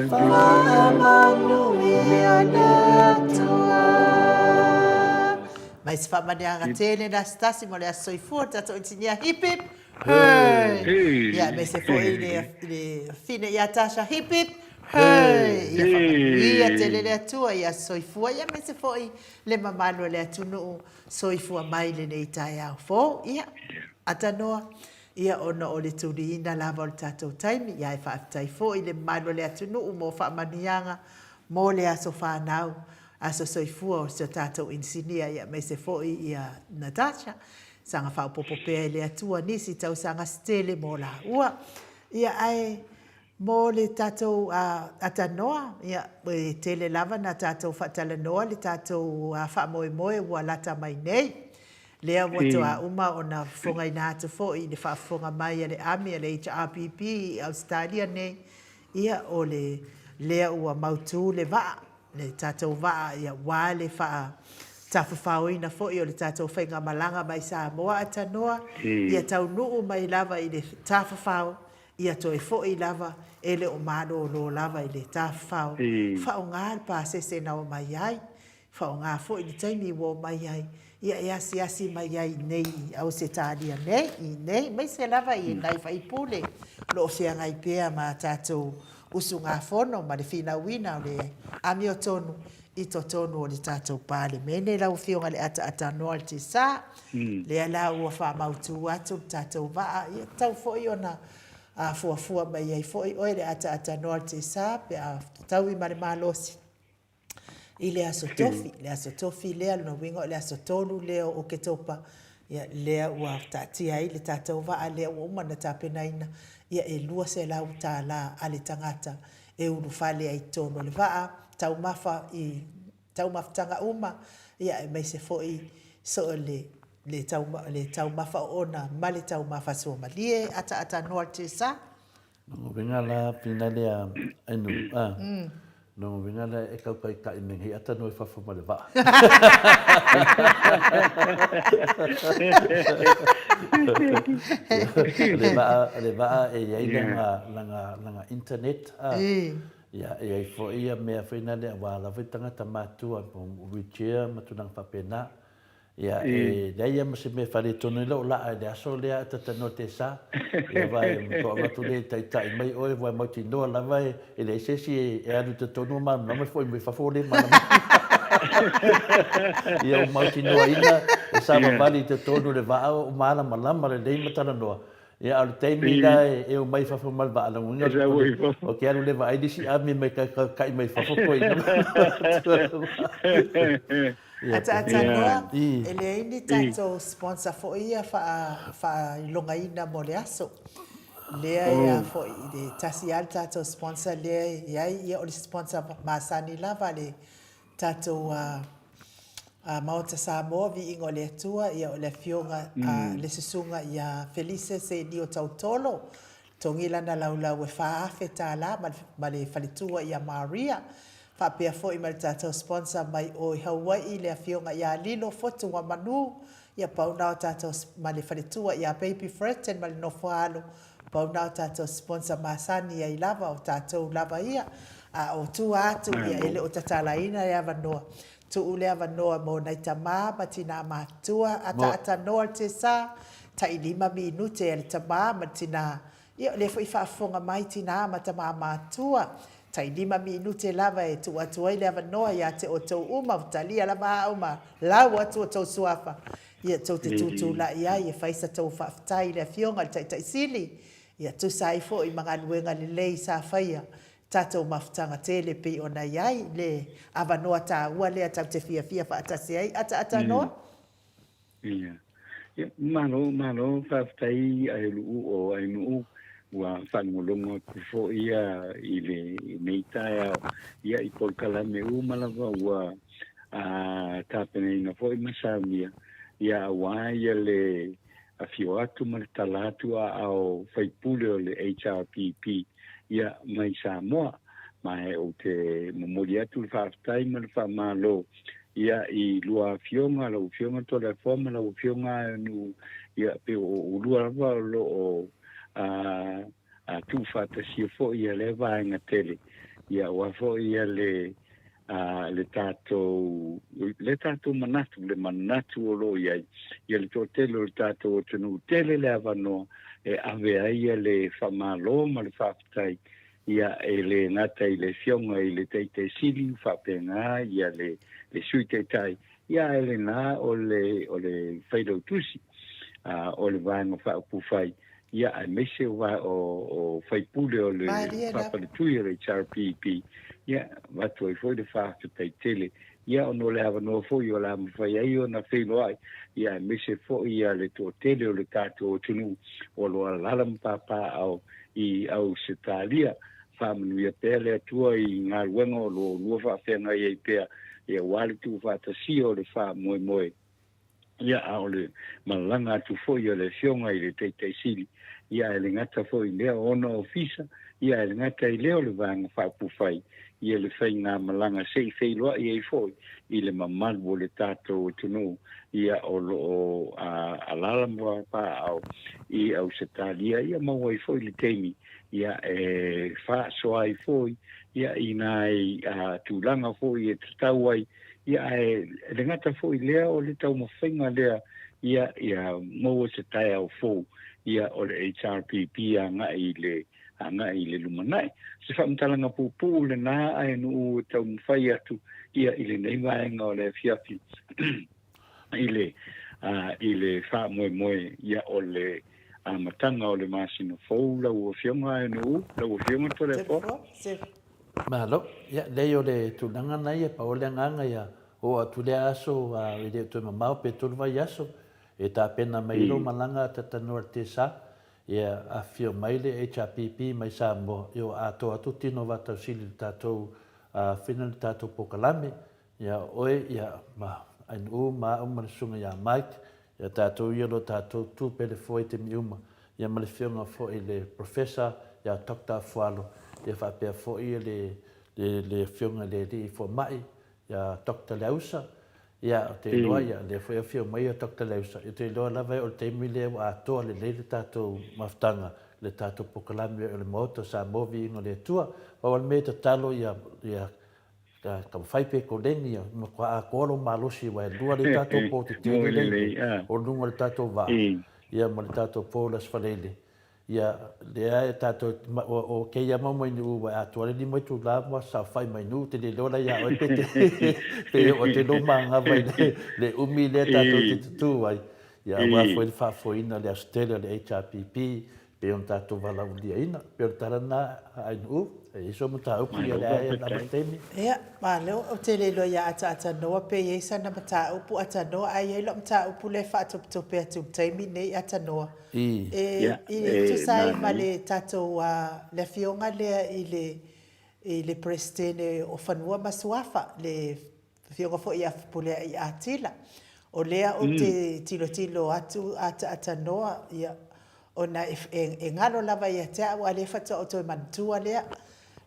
Speaker 1: Faamanuia le Atua. Mai se faamanuiaga tele Nastasi mo le aso soifua o le tatou inisinia hip hip hooray! Ia aemaise foi le le fine ia Tasha hip hip hooray! Ia faamanuia tele le Atua i aso soifua ia aemaise foi le mamalu o le atunuu soifua mai lenei taeao fou. Ia atanoa ia ona o le tuliina lava o le tatou taimi ia e faafetai foi le mamalu o le atunuu mo faamanuiaga mo le aso fanau aso soifua o si o tatou inisinia ia aemaise foi ia Natasha Saga faaopoopo pea e le Atua nisi tausaga se tele mo laua. Ia, ae mo le tatou atanoa, ia, e tele lava na tatou faatalanoa le tatou faamoemoe ua lata mai nei. Lea ua toa uma ona fofogaina atu foi i le faafofoga mai a le ami a le HRPP i Ausetalia nei, ia, o le lea ua mautu le vaa le tatou vaa ia aua le faatafafaoina foi o le tatou faigamalaga mai Samoa atanoa ia taunuu mai lava i le tafafao ia toe foi lava e le o malolo lava i le tafafao faaaoga le pasese na omai ai faaaoga foi le taimi ua omai ai ia e asiasi mai ai i nei i Ausetalia nei i nei aemaise lava i nai faipule o lo o feagai pea ma tatou usugafono ma le finauina o le amiotonu i totonu o le tatou Palemene. Lau Afioga i le Ataatanoa o le Tesa, lea la ua faamautu atu le tatou vaa, ia tatau foi ona fuafua mai ai foi oe le Ataatanoa o le Tesa pe a fetaui ma le malosi i le Aso Tofi, le Aso Tofi lea, lona uiga o le aso 3 lea o Oketopa, ia, lea ua taatia ai le tatou vaa lea ua uma ona tapenaina, ia e $200 a le tagata e ulufale ai i totonu o le vaa, taumafa i taumafataga uma, ia aemaise foi so le le le taumafa oona ma le taumafa suamalie, ataatanoa le tesa.
Speaker 3: Lona uiga la pina lea ainu a. Lona uiga la e kau kai kai me hei ata no e fafo ma le vaa. Le vaa le vaa e iai lana lana lana internet a. Ia e iai foi ia mea foi nale aua lava i tagata matua mo wheelchair ma tulaga faapena. Ia, e leai lava ma se mea e faaletonu ai lou laa i le aso lea a Tatanoa Tesa. Ia, aua e matua avatu lea e taitai mai oe, aua e mautinoa lava e leai se isi e alu i totonu o malamalama e foi mai fafo ua le malamalama. Ia, ua mautinoaina e savavali i totonu o le vaa o malamalama lelei ma talanoa. Ia, a o le taimi la e omai i fafo ma le vaa lagona, ou te alu lea e vaai le isi army mai kai mai fafo toeaina.
Speaker 1: Ataatanoa, e leai ni tatou sponsor foi ia faailogaina mo le aso. Lea e a foi, e tasi lava le tatou sponsor lea e i ai, ia o le sponsor masani lava a le tatou Maota Samoa, Viiga o le Atua, ia o le Afioga a le Susuga ia Felise Senio Tautolo, togi lana laulau e $4,000 ma le faletua ia Maria. Faapea foi ma le tatou sponsor mai o i Hauaii le Afioga ia Lilo Fotuamanu, ia pau na o tatou ma le faletua ia Baby Fretton ma le nofo a alo, pau na o tatou sponsor masani ai lava o tatou lava ia. A o tua atu ia e le o tatalaina le avanoa, tuu le avanoa mo nai tama ma tinā matutua, ataata noa le tesa, tai lima minute a le tama ma le tinā. Ia, o lea foi e faafofoga mai tinā ma tamā matua, tai lima minute lava e tuu atu ai le avanoa ia te outou uma, ua talia lava au ma lau atu outou suafa, ia tou te tutulai ai e fai sa tou faafetai i le Afioga i le Taitai Sili, ia tusa ai foi ma galuega lelei sa faia tatou mafutaga tele pei ona i ai le avanoa taua lea tatou te fiafia faatasi ai ataata noa.
Speaker 4: Ia. Ia, malo, malo, faafetai Aiolu'u o Ainuu, ua faalogologo atu foi ia i lenei taeao, ia i polokalame uma lava ua tapenaina foi ma saunia, ia aua ia le afio atu ma le tala atu a ao faipule o le HRPP ia mai Samoa. Ma e ou te momoli atu le faafetai ma le faamalo ia i lua afioga, lau Afioga Toleafoa ma lau Afioga Aeanuu, ia pei o oulua lava o lo o tuufaatasia foi ia lea vaega tele, ia aua foi ia le le tatou le tatou manatu, le manatu o lo o i ai ia le toatele o le tatou atunuu, tele le avanoa e ave ai ia le faamalo ma le faafetai Ia, e le gata i le Afioga i le Taitai Sili, faapena ia le le Sui Taitai, ia ae lena o le o le Failautusi o le Vaega Faaupufai, ia aemaise o o o faipule o le Faafaletui o le HRPP, ia avatu ai foi le faafetai tele, ia ona o le avanoa foi o le a mafai ai ona feiloai, ia aemaise foi ia le toatele o le tatou atunuu o lo o alaala ma papaaao i Ausetalia. Faamanuia pea le Atua i galuega o lo oulua faafeagai ai pea, ia aua le tuufaatasia o le faamoemoe, ia a o le malaga atu foi a le Afioga i le Taitai Sili, ia ae le gata foi i lea o ona ofisa, ia ae le gata i lea o le Vaega Faaupufai, ia le faigamalaga se i feiloai ai foi i le mamalu o le tatou atunuu, ia o lo o alaala ma papaaao i Ausetalia, ia maua ai foi le taimi ia e faasoa ai foi ia i nai tulaga foi e tatau ai, ia ae le gata foi lea o le taumafaiga lea ia ia maua se taeao fou ia o le HRPP agai i le agai i le lumanai. Se faamatalaga puupuu lena ae nuu e taumafai atu ia i lenei vaega o le afiafi i le i le faamoemoe ia o le amataga o le masina fou lau Afioga ae nuu, lau Afioga Toleafoa.
Speaker 3: Malo. Ia, leai o le tulaga na ia, pau o le agaga ia oo atu lea aso e le o toe mamao pe tolu vaiaso e tapena mai ai lou malaga a Tatanoa i le Tesa. Ia afifio mai le HRPP mai Samoa, ia ua atoa atu tino vatausili i le tatou fina le tatou pokalame, ia oe ia ma Ainuu ma au ma le susuga ia Mike, ia tatou ia lo tatou tu pele foe i taimi uma, ia ma le fioga foi i le Professor ia Doctor Afualo, ia faapea foi le le afioga i le alii fomai ia Doctor Leausa, ia ou te iloa ia lea foi e afio mai ia Doctor Leausa, ou te iloa lava o le taimi lea ua atoa lelei le tatou mafutaga i le tatou pokalame o le Maota o Samoa Viiga o le Atua. Pau lava le mea e tatalo ia ia Ka mafai pe koleni e matua atoa lou malosi aua e lua lea tatou po tetele lea o luga o le tatou vaa ia ma le tatou po i le Aso Faraile. Ia lea e tatou o keia mau mai Nuu ua e atoa le 5 itula ma saofai mai Nuu te le iloa la ia oe pe te pe oo atu ai lou manava i le umi lea tatou te tutū ai. Ia aua foi le faafoeina o le aso tele o le HRPP pei ona tatou valaauliaina. E pei o le tala lena a Ainuu, e i ai sou mataupu ia lea e lava le taimi.
Speaker 1: Ia, malo, ou te le iloa ia Ataatanoa pe i ai sana mataupu Atanoa, ae i ai lau mataupu lea e faatopetope atu i le taimi lenei Atanoa. E i tusa ai ma le tatou le afioga lea i le i le Peresetene o Fanua ma Suafa, le Afioga foi ia Fepuleai Atila. O lea ou te tilotilo atu Ataatanoa, ia, ona e galo lava ia te au, a o lea faatoa ou toe manatua lea.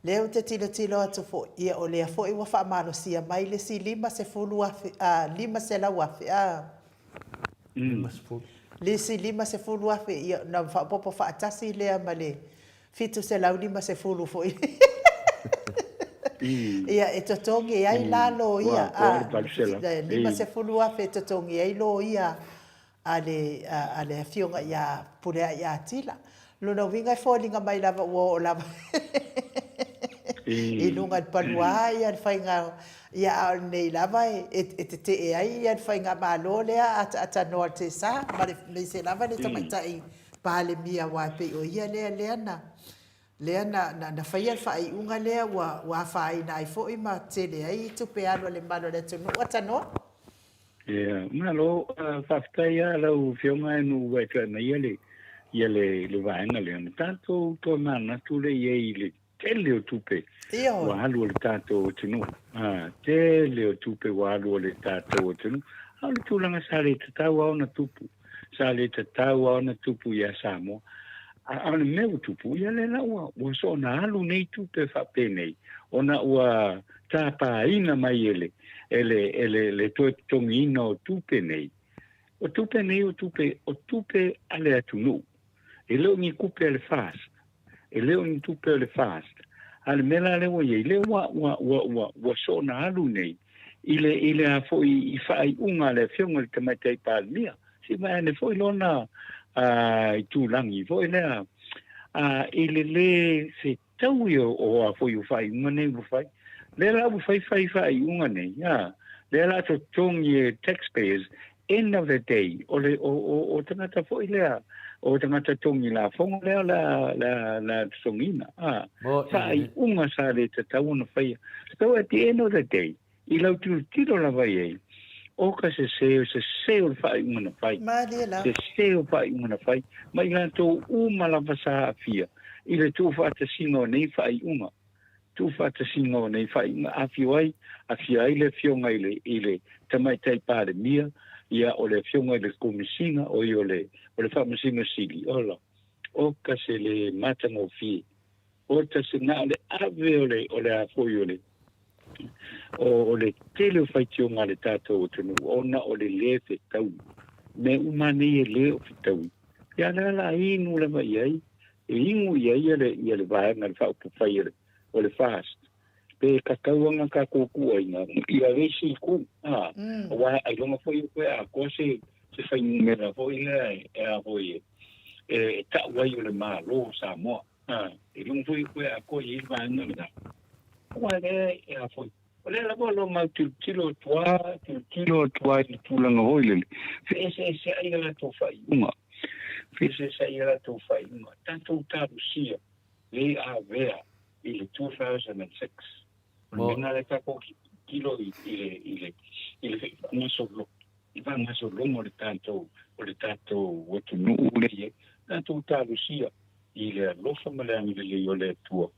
Speaker 1: Lea ou te tilotilo atu foi, ia o lea foi ua faamalosia mai le isi 50,000, 500,000, a.
Speaker 3: 50.
Speaker 1: Le isi 50,000, ia ona faaopoopo faatasi lea ma le 750 foi. Ia, e totogi ai la loia, a, 50,000 e totogi ai loia a le, a le afioga ia Pulea'i Atila. Lona uiga e foliga mai lava ua oo lava i luga i le palua ia le faiga, ia a o lenei lava e tetee ai ia le faigamalo lea ataatanoa i le tesa ma le aemaise lava le tamaitai Palemia aua e pei o ia lea lea na lea na na faia le faaiuga lea ua ua afaina ai foi ma tele ai tupe alu a le mamalu o le atunuu. Atanoa.
Speaker 4: Ia, malo, faafetai lava lau Afioga e nuu ua e toe aumaia le, ia le, le vaega lea. Na tatou toe manatu lea i ai i le tele o tupe ua alu a le tatou atunuu. A, tele o tupe ua alu a le tatou atunuu. A o le tulaga sa le tatau lava ona tupu. Sa le tatau lava ona tupu ia Samoa. A o le mea ua tupu, ia lea la ua, ua soona alu nei tupe faapenei, ona ua tapaina mai e le, e le, e le, le toe totogiina o tupe nei. O tupe nei o tupe, o tupe a le atunuu. E le o ni tupe a le FAST. E le o ni tupe a le FAST. A o le mea la lea ua i ai, lea ua, ua, ua, ua, ua soona alu nei i le, i le a foi i faaiuga a le Afioga i le Tamaitai Palemia. Se i vaai ane foi lona itulagi foi lea i le lē fetaui o a foi o faaiuga nei ua fai. Lea la ua fai fai faaiuga nei, a, lea la totogi e taxpayers, end of the day, o le, o, o, o tagata foi lea, o tagata togi lafoga lea o le a, le a, le a totogiina, a. Faaiuga sa le tatau ona faia. So at the end of the day, I lau tilotilo lava i ai, o ka sese, o sese o le faaiuga na fai.
Speaker 1: Malie la.
Speaker 4: Sese o faaiuga na fai, ma i latou uma lava sa aafia i le tuufaatasiga o nei faaiuga. Tuufaatasiga o nei faaiuga, afio ai, afia ai le Afioga i le, i le Tamaitai Palemia, ia, o le Afioga i le Komesina, o ia o le, o le Faamasino Sili, ola, o ka se le matagofie. O ta se na o le ave o le, o le a foi o le, o le tele o faitioga a le tatou atunuu ona o le lē fetaui. Mea uma nei e lē o fetaui. Ia lea la inu lava i ai, e inu i ai le, ia le vaega le faaupufai o le, o le FAST. Pe tatau ana tatou tuuaiga ia le isi itu, a, aua ailoga foi e toe atoa se, se fuainumera foi lea e a foi e, e tau ai o le Malo o Samoa. A, e luga foi koe a koe i vaega lena. Aua lea e a foi. O lea lava o lo mau tilotilo atu a, tilotilo atu a i le tulaga foi lele, feeseeseai a latou faaiuga. Feeseeseai a latou faaiuga. Tatou talosia le avea i le 2006. O le mea lena lea tatou tilotilo i le, i le, i le faagasolo, i faagasologa o le tatou, o le tatou atunuu lea e i ai. Tatou talosia i le alofa ma le agalelei o le Atua,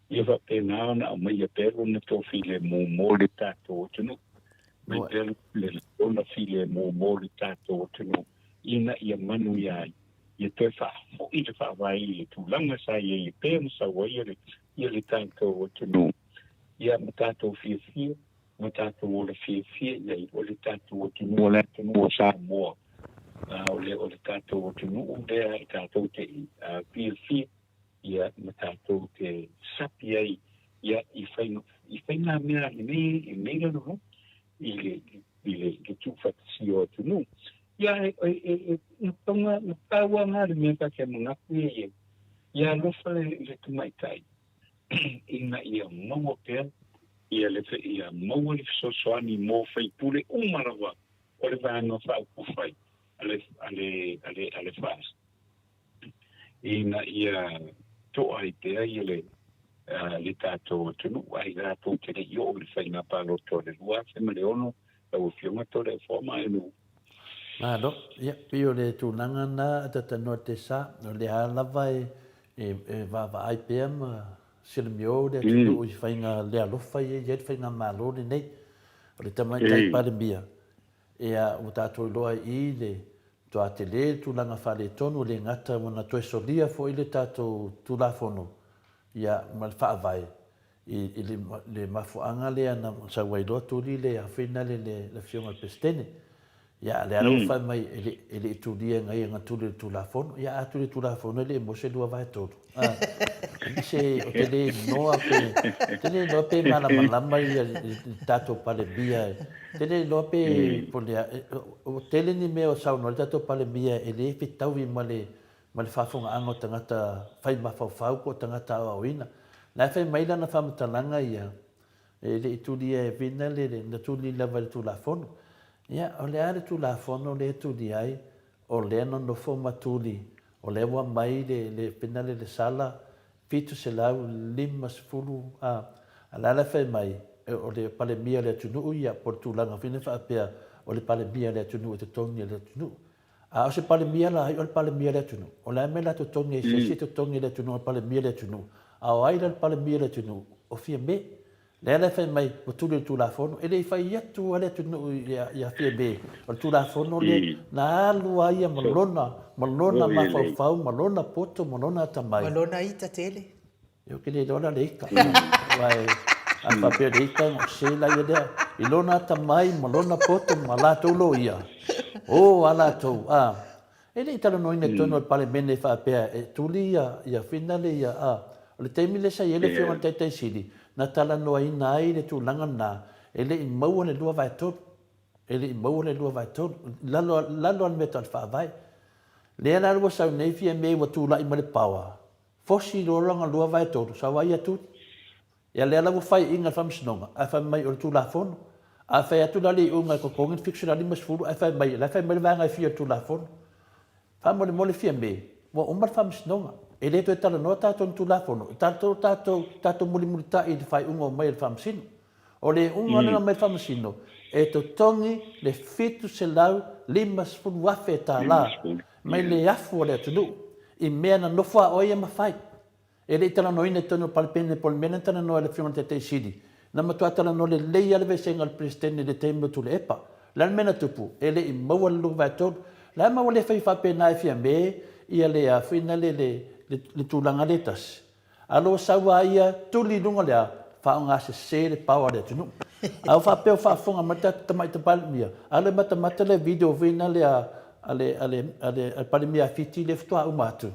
Speaker 4: ia faapena ona aumaia pea Lona toafilemu mo le tatou atunuu. Aumai pea Lona filemu mo le tatou atunuu, ina ia manuia ai, ia toe faafoi le faavae i le tulaga sa i ai e pei ona sau ai le tatou atunuu, ia ma tatou fiafia ma tatou ola fiafia i ai, o le tatou atunuu, o le atunuu o Samoa, o le, o le tatou atunuu lea e tatou te fiafia, ia, ma tatou te sapi ai, ia, i faiga, i faiga. nā mea i lenei lalolagi i le i le i le tuufaatasia o atunuu. Ia e e e e na tonga na taua nga le mea ta te manatu ia i ai. Ia alofa le le tamaitai ina ia maua pea ia le ia maua le fesoasoani mo faipule uma lava o le Vaega Faaupufai a le a le a le a le FAST ina ia to'a ai pea ia le le tatou atunuu ae latou te le i oo i le faiga palota o le 2006 lau Afioga Toleafoa Maenu.
Speaker 3: Malo, ia, pei o le tulaga na a Tatanoa Tesa, o lea lava e, e, e vaavaai pea ma silamio le atunuu i faiga le alofa ia i ai le faigamalo lenei. O le Tamaitai Palemia, ia, ua tatou iloa i le Matua tele le tulaga faaletonu, e le gata ua na toe solia foi le tatou Tulafono ia ma le Faavae i i le le mafuaaga lea na sau ai loa tuli le afina le le Afioga i le Peresetene. Ia a lea la ua fai mai e le e le i tulia e nai ana tuli le Tulafono. Ia a tuli le Tulafono e le i maua se lua vaetolu. A, se ou te le iloa pe, ou te le iloa pe malamalama ia le tatou Palemia, ou te le iloa pe po o le a, ua tele ni mea o saunoa ai le tatou Palemia e le fetaui ma le ma le faafofogaaga o tagata fai mafaufau po o tagata aoaoina. La e fai mai lana faamatalaga ia, e le i tulia e Vina le, na tuli lava i le Tulafono. Ia, o le a le Tulafono lea e tulia ai? O lea na nofo ma tuli, o lea ua mai le, le penale le sala 750 a, a la la fai mai, o le Palemia o le atunuu ia, po o le tulaga foi lea faapea, o le Palemia o le atunuu e totogi e le atunuu. A o se Palemia la ai, o le Palemia o le atunuu. O le a le mea o le a totogi ai se isi e totogi e le atunuu, o le Palemia o le atunuu. A o ai la le Palemia o le atunuu? O Fiame. Lea la e fai mai ua tuli le Tulafono, e le i fai atu lava le atunuu ia Fiame, o le Tulafono lea na alu lava ia ma lona, ma lona mafaufau, ma lona poto, ma lona atamai.
Speaker 1: Ma lona ita tele.
Speaker 3: Ia ou te le iloa la le ita. Aua a faapea o le ita, ona se la ia lea. I lona atamai ma lona poto ma latou loia, o a latou, a. E le i talanoaina i totonu o le Palemene faapea e tuli ia ia finale ia a. O le taimi lea sa i ai le Afioga i le Taitai Sili, na talanoaina ai le tulaga lena, e le i maua le 2/3. E le i maua le 2/3. I lalo lalo lava o le mea tau le Faavae. Lea la ua sau nei Fiame ua tulai mai le power, fosi loa lana 2/3, sau ai ia tuli. Ia lea la ua faiaina le Faamasinoga ae fai mai o le Tulafono. A fai atu la le iuga e totogi le 750 ae fai mai, la e fai mai le vaega e fia o le Tulafono. Faamolemole Fiame, ua uma le Faamasinoga. E le toe talanoa tatou i ni Tulafono, e tatou tatou tatou mulimulitai i le faaiuga ua mai e le Faamasino. O le iuga lea na aumai e le Faamasino, e totogi le $750,000 mai le afu a le atunuu i mea na nofo a oe ia ma fai. E le i talanoaina i totonu o le Palemene po o le mea lea na talanoa ai le Afioga i le Taitai Sili, na matua talanoa lelei lava le vaiseega o le Peresetene i le taimi o Tuilaepa. O le a le mea na tupu? E le i maua le 2/3. O le a le mea ua le fai faapena e Fiame ia le a foi na le le le tulaga lea e tasi? A lo sau lava ia tuli i luga o le a? Faaaoga sese le power a le atunuu. A ua faapea ua faafofoga mai le tatou Tamaitai Palemia, alu e matamata le video foi na le a le a le a le Palemia a Fiti lea faatoa uma atu.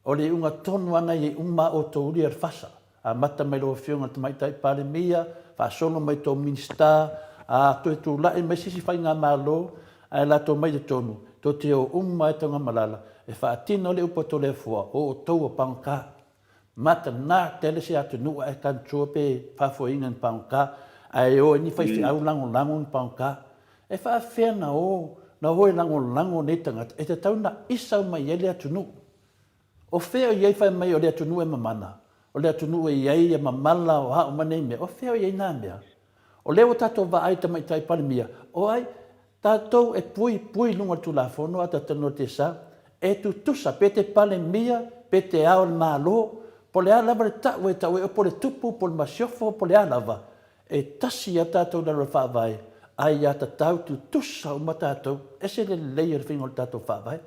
Speaker 3: O le iuga tonu lava na i ai uma a outou uli o le fasa, amata mai lau Afioga i le Tamaitai Palemia, faasolo mai tou Minisita, a toe tulai mai se isi faigamalo ae latou mai i totonu, tou te o uma lava i Tanugamalala e faatino le upu a Toleafoa, o outou ua pagota. Mata na tele se atunuu ae control pe faafoeina ni pagota, ae o ai ni faifeau lagolago ni pagota. E faafefea na o na o e lagolago nei tagata e tatau na isa uma i ai le atunuu. O fea o i ai fai mai o le atunuu e mamana, o le atunuu e i ai ia mamala o a uma nei mea, o fea o i ai na mea? O lea ua tatou vaai i Tamaitai Palemia, o ai? Tatou e puipui i luga o le Tulafono a tatou Notice e tutusa pe te Palemia pe te Ao o le Malo, po o le a lava le tau e tau ai, po o le tupu, po o le masiofo, po o le a lava, E tasi a tatou lalo faavae, a ia tatau tutusa uma tatou, ese le lelei o le faiga o le tatou faavae.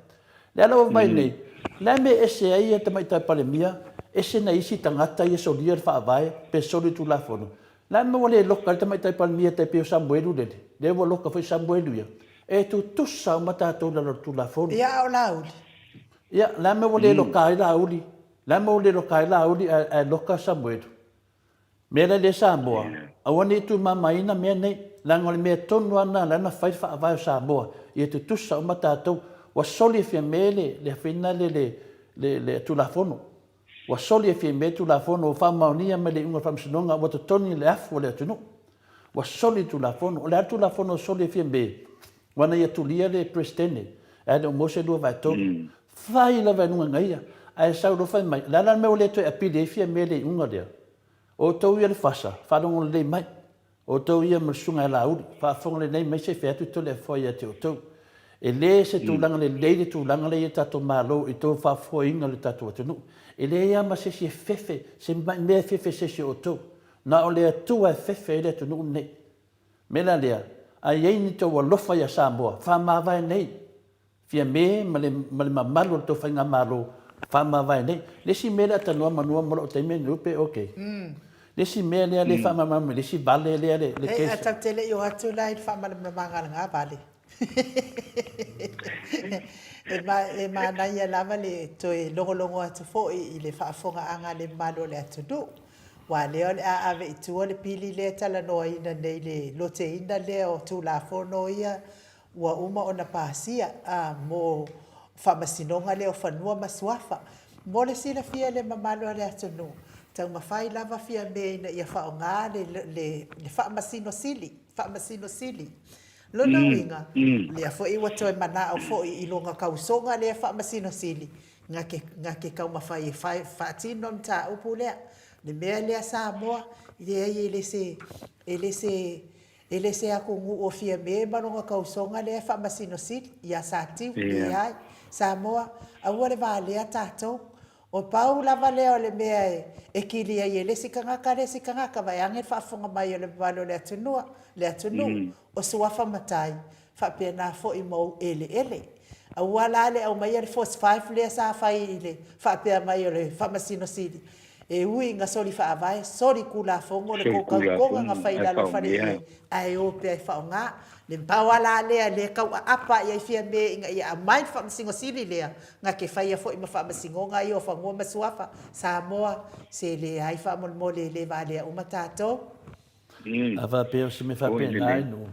Speaker 3: Le ala ua mai nei, o le a le mea e ese ai ia Tamaitai Palemia, ese nai isi tagata ia solia le faavae pe soli le Tulafono. O le a le mea ua le loka ai le Tamaitai Palemia tai pei o Samuelu lele, lea ua loka foi Samuelu ia. E tutusa uma tatou i lalo o le Tulafono.
Speaker 1: Ia, a o Laauli?
Speaker 3: Ia, o le a le mea ua le loka ai Laauli? O le a le mea ua le loka ai Laauli ae loka Samuelu? Mea la lea Samoa, aua ne i tumamaina mea nei, leaga o le mea tonu lava lena lea na fai le faavae o Samoa, ia tutusa uma tatou. Ua soli e Fiame le, le afina le, le, le, le Tulafono. Ua soli e Fiame le Tulafono, ua faamaonia mai le iuga o le Faamasinoga, ua totogi le afu o le atunuu. Ua soli le Tulafono. O le a le Tulafono ua soli e Fiame? Aua na ia tulia le Peresetene, ae le o maua se 2/3. Fai lava e luga ia, ae sau loa fai mai, o le a la le mea ua le toe apili ai Fiame le iuga lea? O outou ia le fasa, faalogo lelei mai. O outou ia ma le susuga ia Laauli, faafofoga lelei mai se i fai atu Toleafoa ia te outou. E le se tulaga lelei le tulaga lea i le tatou Malo i tou faafofoaina o le tatou atunuu. E leai lava ma se isi e fefe, se mea e fefe i se isi o outou. Na o le Atua e fefe ai le atunuu lenei. Mea la lea, a i ai ni tou alofa ia Samoa, faamavae nei. Fiame ma le, ma le mamalu o le tou faigamalo, faamavae nei. Le isi mea lea tanoa manua mo lou taimi lenei pe ok. Le isi mea lea le faamalamalama i le isi vale lea le, le
Speaker 1: Ei, a
Speaker 3: case.
Speaker 1: tau te le i o atu la i le faamalamalamaga a lena vale. E, ma, e manaia lava le toe logologo atu foi i le faafofogaaga a le mamalu o le atunuu. Aua lea o le a ave i tua le pili lea e talanoaina nei le loteina lea o Tulafono ia ua uma ona pasia mo Faamasinoga lea o Fanua ma Suafa. Mo le silafia e le mamalu o le atunuu, taumafai lava Fiame ina ia faaaoga le le Faamasino Sili, Faamasino Sili. Lona uiga, lea foi ua toe manao foi i lona tausoga lea Faamasino Sili, na te, na te taumafai e faatino le mataupu lea. Le mea lea Samoa, leai e le se, e le se, e le se atunuu o Fiame ma lona tausoga lea e Faamasino Sili ia Satiu, leai. Samoa, aua le valea tatou. O pau lava lea o le mea e kili ai e le isi tagata le isi tagata, vaeane le faafofoga mai o le mamalu o le atunua, le atunuu, o Suafa Matai, faapena foi ma ou eleele. Aua la le aumaia le force five lea sa fai i le faapea mai o le Faamasino Sili, e ui ina soli faavae, soli tulafono le tou tautoga na fai i lalo o le fale ie, ae o pea e faaaoga. Le pau a la lea lea tau aapa i ai Fiame ina ia aumai le Faamasino Sili lea, na te faia foi ma Faamasinoga ia o Fanua ma Suafa, Samoa, se leai faamolemole e le valea uma tatou.
Speaker 3: A faapea o se mea faapena i nuu,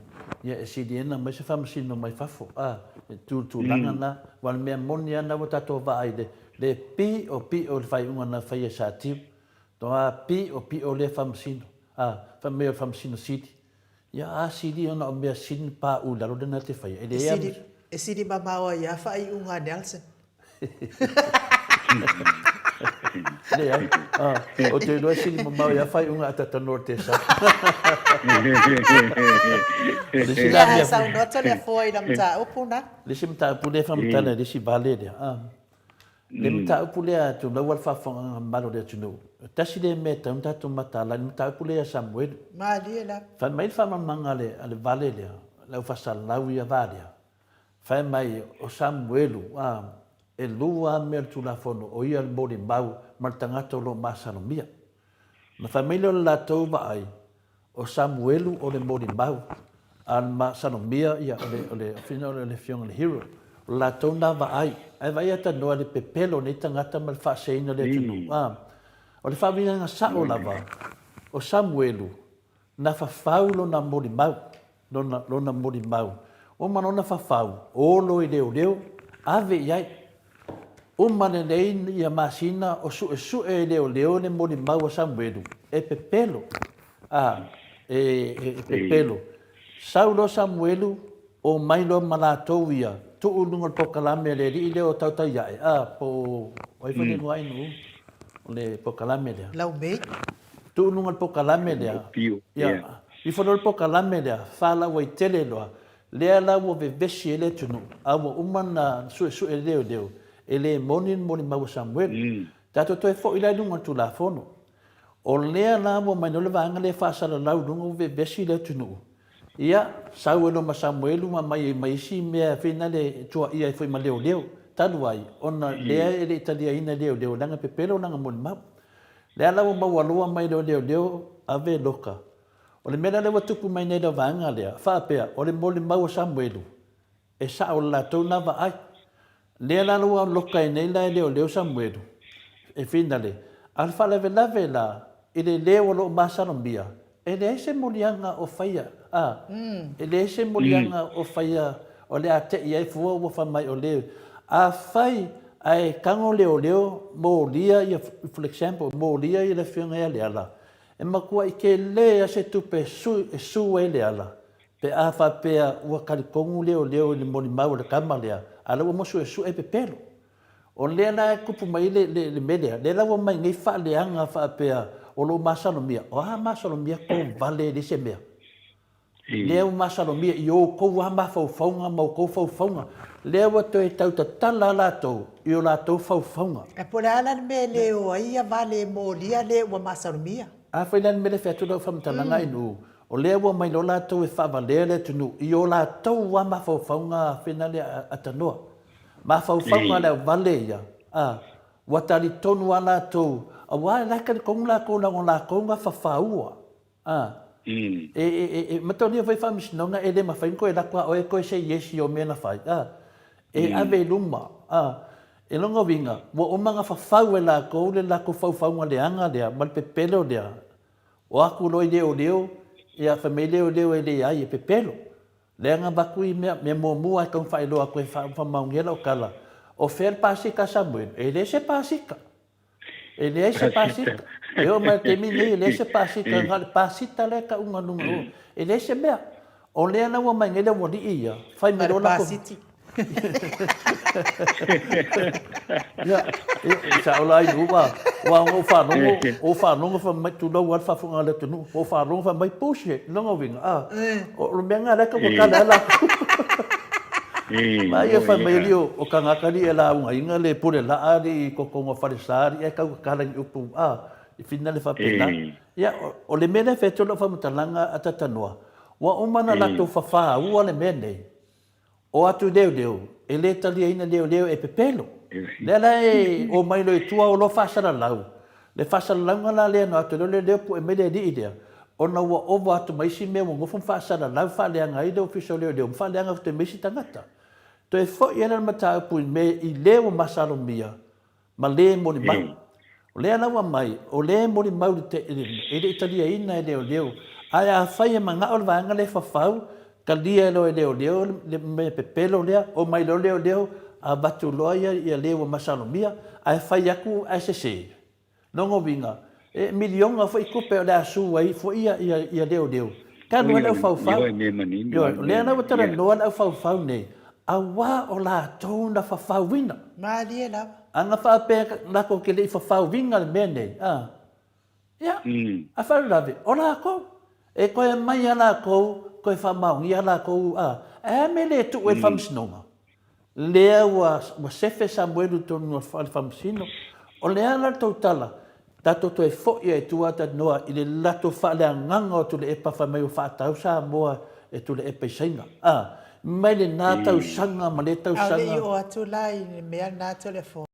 Speaker 3: ia e sili ai ona aumai se faamasino mai fafo, a, e tu i le tulaga lena. Aua o le mea moni lava lena ua tatou vaai i le, le piopio o le faaiuga na faia e Satiu. Toa piopio lea faamasino, a, fai mai o le faamasino sili. Ia, a sili ona o mea sili na pauu i lalo lea na te faia, e leai lava.
Speaker 1: E sili mamao ai lava faaiuga a Nelson.
Speaker 3: Leai. Ou te iloa e sili mamao ia faaiuga a Tatanoa le Tesa.
Speaker 1: Ia, ae saunoa Toleafoa i la mataupu na.
Speaker 3: Le isi mataupu lea e faamatala i le isi vale lea, le mataupu lea tulou lava le faafofogaaga mamalu a le atunuu, tasi lea mea e tatau ona tatou mataala i le mataupu lea ia Samuelu.
Speaker 1: Malie lava.
Speaker 3: Fai mai le faamalamalamaga a le vale lea, le au faasalalau ia va lea, Fai mai o Samuelu, a, e lua a mea o le Tulafono, o ia le molimau ma le tagata o lo o masalomia. Ona fai mai lea o le latou vaai, o Samuelu o le molimau, a o le masalomia, ia, o le, o le, o le, o le afioga i le hero. O le latou na vaai. Ae vaai ata noa i le pepelo o nei tagata ma le faaseseina o le atunuu, a. O le faauigaga sao lava, o Samuelu, na fafau lona molimau, lona, lona molimau. Uma lona fafau, olo i leoleo, ave i ai. Uma lelei ia masina o suesue e leoleo le molimau a Samuelu, e pepelo, a, e, e, e pepelo. Sau loa Samuelu, omai loa ma latou ia, tuu i luga o le polokalame a le alii lea o Tautaiae, a, po o ai foi le igoa ainu o le polokalame lea.
Speaker 1: Laumei.
Speaker 3: Tuu i luga o le polokalame lea, ia, ifo loa le polokalame lea, faalauaitele loa, lea la ua vevesi ai le atunuu, a ua uma ona suesue e le leoleo, e le moni le molimau a Samuelu. Tatou toe foi la i luga o le Tulafono. O lea la ua omai loa le vaega lea e faasalalau i luga ua vevesi le atunuu, ia, sau ai loa ma Samuelu ma aumai ai ma isi mea foi nale e tuuaia ai foi ma leoleo, talu ai ona lea e le i taliaina e leoleo leaga e pepelo lana molimau. Lea la ua maualua mai leo leoleo ave loka. O le mea la lea ua tupu mai nei le vaega lea, faapea, o le molimau a Samuelu, e sao le latou na vaai. Lea la ua loka ai nei la e leoleo Samuelu, e finale, a o le faalavelave la, i le leo o lo o masalomia, e leai se moliaga o faia, a, e leai se moliaga o faia o le a te'i ai fua ua fai mai o le, afai ae tago leoleo molia ia, for example, molia ia le afioga ia Leala, e matuai tele lava se tupe e su ai Leala pe a faapea ua talitonu leoleo i le molimau a le tama lea, a o la ua uma suesue pepelo. O lea la e tupu mai ai le mea lea, lea la ua mai nei faaleaga faapea o lo o masalomia, o a masalomia tou vale e leai se mea. Lea ua masalomia i outou lava mafaufauga ma outou faufauga, lea ua toe tau tatala lava latou i o latou faufauga.
Speaker 1: Ae po o le a la le mea e le o ai ia vale e molia le ua masalomia?
Speaker 3: Afai la le mea lea e fai atu lau faamatalaga i nuu, o lea ua omai loa latou e faavalea le atunuu i o latou lava mafaufauga fena lea a tanoa. Mafaufauga a le auvale ia, a, ua talitonu lava latou, aua o la e talitonu latou leaga o latou na fafaua, a. E, e, e, e mataonia foi faamasinoga e le mafai ona toe alu atu a oe e toe say yes i o mea na fai, a. E ave i luma, a. E lona uiga, ua uma ona fafau e latou le latou faufauga leaga lea ma le pepelo lea, o atu loa i leoleo, ia fai mai leoleo e leai e pepelo. Leaga avatu i mea, mea muamua e tatau ona faailoa atu e faamaonia lau tala, o fea le pasika a Samuelu? E leai se pasika. E leai se pasika. E oo mai i le taimi lenei e leai se pasika, na o le pasita lea e tauga i luga o, e leai se mea. O lea la ua mai nei le aualii ia, fai mai loa latou. Ia, e sao la i luga, aua ua ou faalogo, ua ou faalogo fai mai, tulou lava le faafofoga a le atunuu, ua ou faalogo fai mai, bullshit, lona uiga, a, o le mea lena o lea e tau tatala ai latou. Ma ia fai mai alii o tagata alii e laugaina le pule laa alii i totonu o falesa alii ae tau tatala ni upu, a, i finagalo faapena. Ia, o le mea lea e fai atu lau faamatalaga a Tatanoa, ua uma ona latou fafaua le mea lenei, O atu leoleo, e le taliaina leoleo e pepelo. Lea la e omai loa i tua o loa faasalalau. Le faasalalauga la lea na o atu loa leoleo pue mai le alii lea, ona ua ova atu ma isi mea ua nofo ma faasalalau faaleaga ai le ofisa o leoleo ma faaleaga atu ai ma isi tagata. Toe foi ai la le mataupu i mea i le ua masalomia ma le molimau. O lea la ua aumai, o le molimau e le i taliaina e leoleo, ae afai e manao le vaega lea e fafau, talia loa e leoleo le mea pepelo lea, omai loa leoleo avatu loa ia le ua masalomia, ae fai atu ae sese. Lona uiga, e miliona foi tupe o le a su ai foi ia leoleo, talu ai le aufaufau. Ioe, o lea la ua talanoa le aufaufau nei, aua o latou na fafauina.
Speaker 1: Malie lava.
Speaker 3: A na faapea latou te le i fafauina le mea nei, a, ia, a faalavelave, o latou. E toe aumai lava latou, toe faamaonia latou, a, ae a mea e le tuu ai le faamasinoga? Lea ua sefe Samuelu i totonu o le faamasino. O le a la le tou tala? Tatou toe foi ai i tua talanoa i le latou faaleagaga o Tuilaepa fai mai ua faatau Samoa e Tuilaepa i Saina. A, mai lena tausaga ma lea tausaga.
Speaker 1: A o le i oo atu la i le mea lena Toleafoa.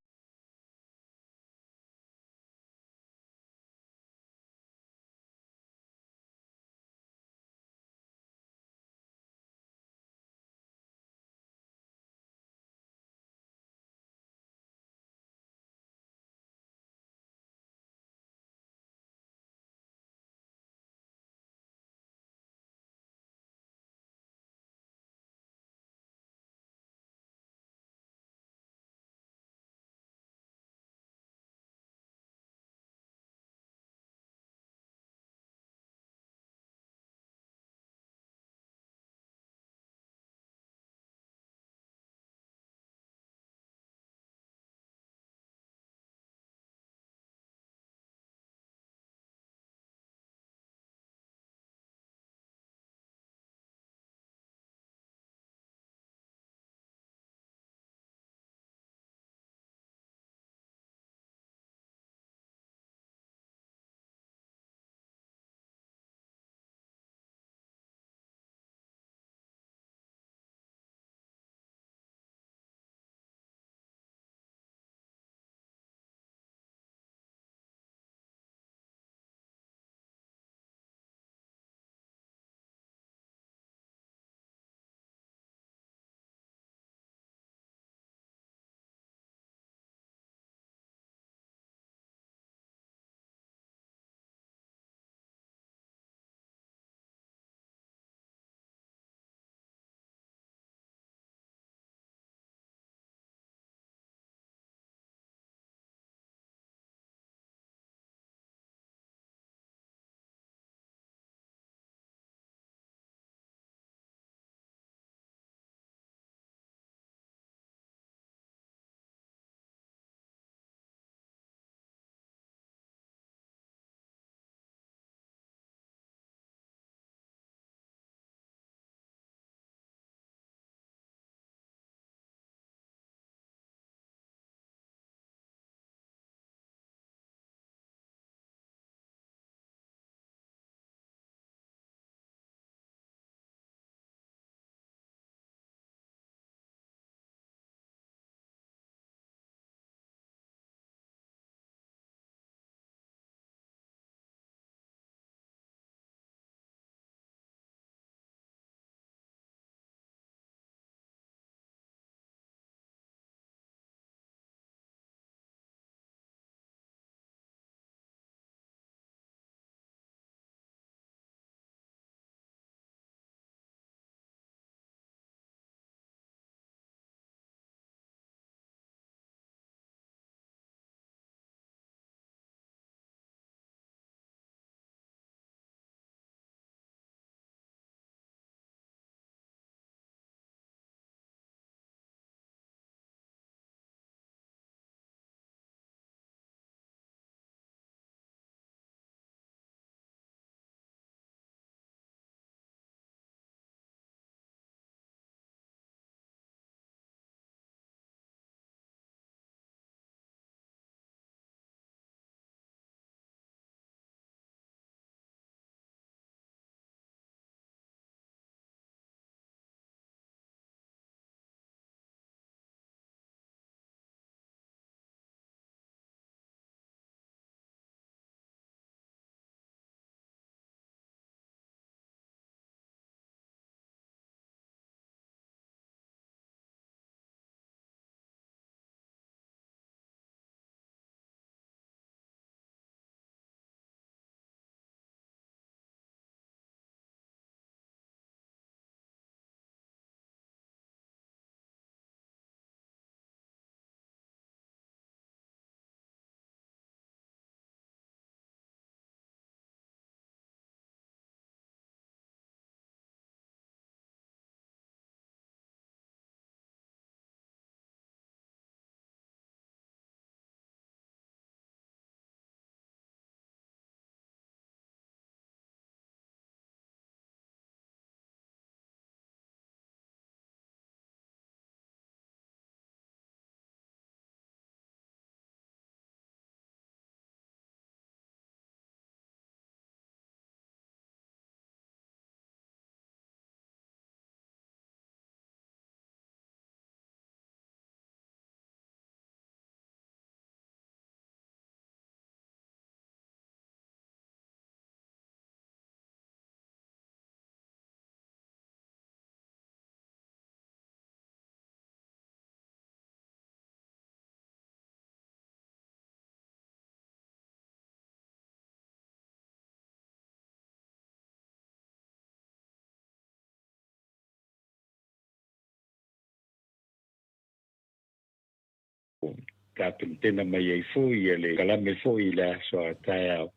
Speaker 4: Tapenapena mai ai foi le kalame foi i le aso a taeao.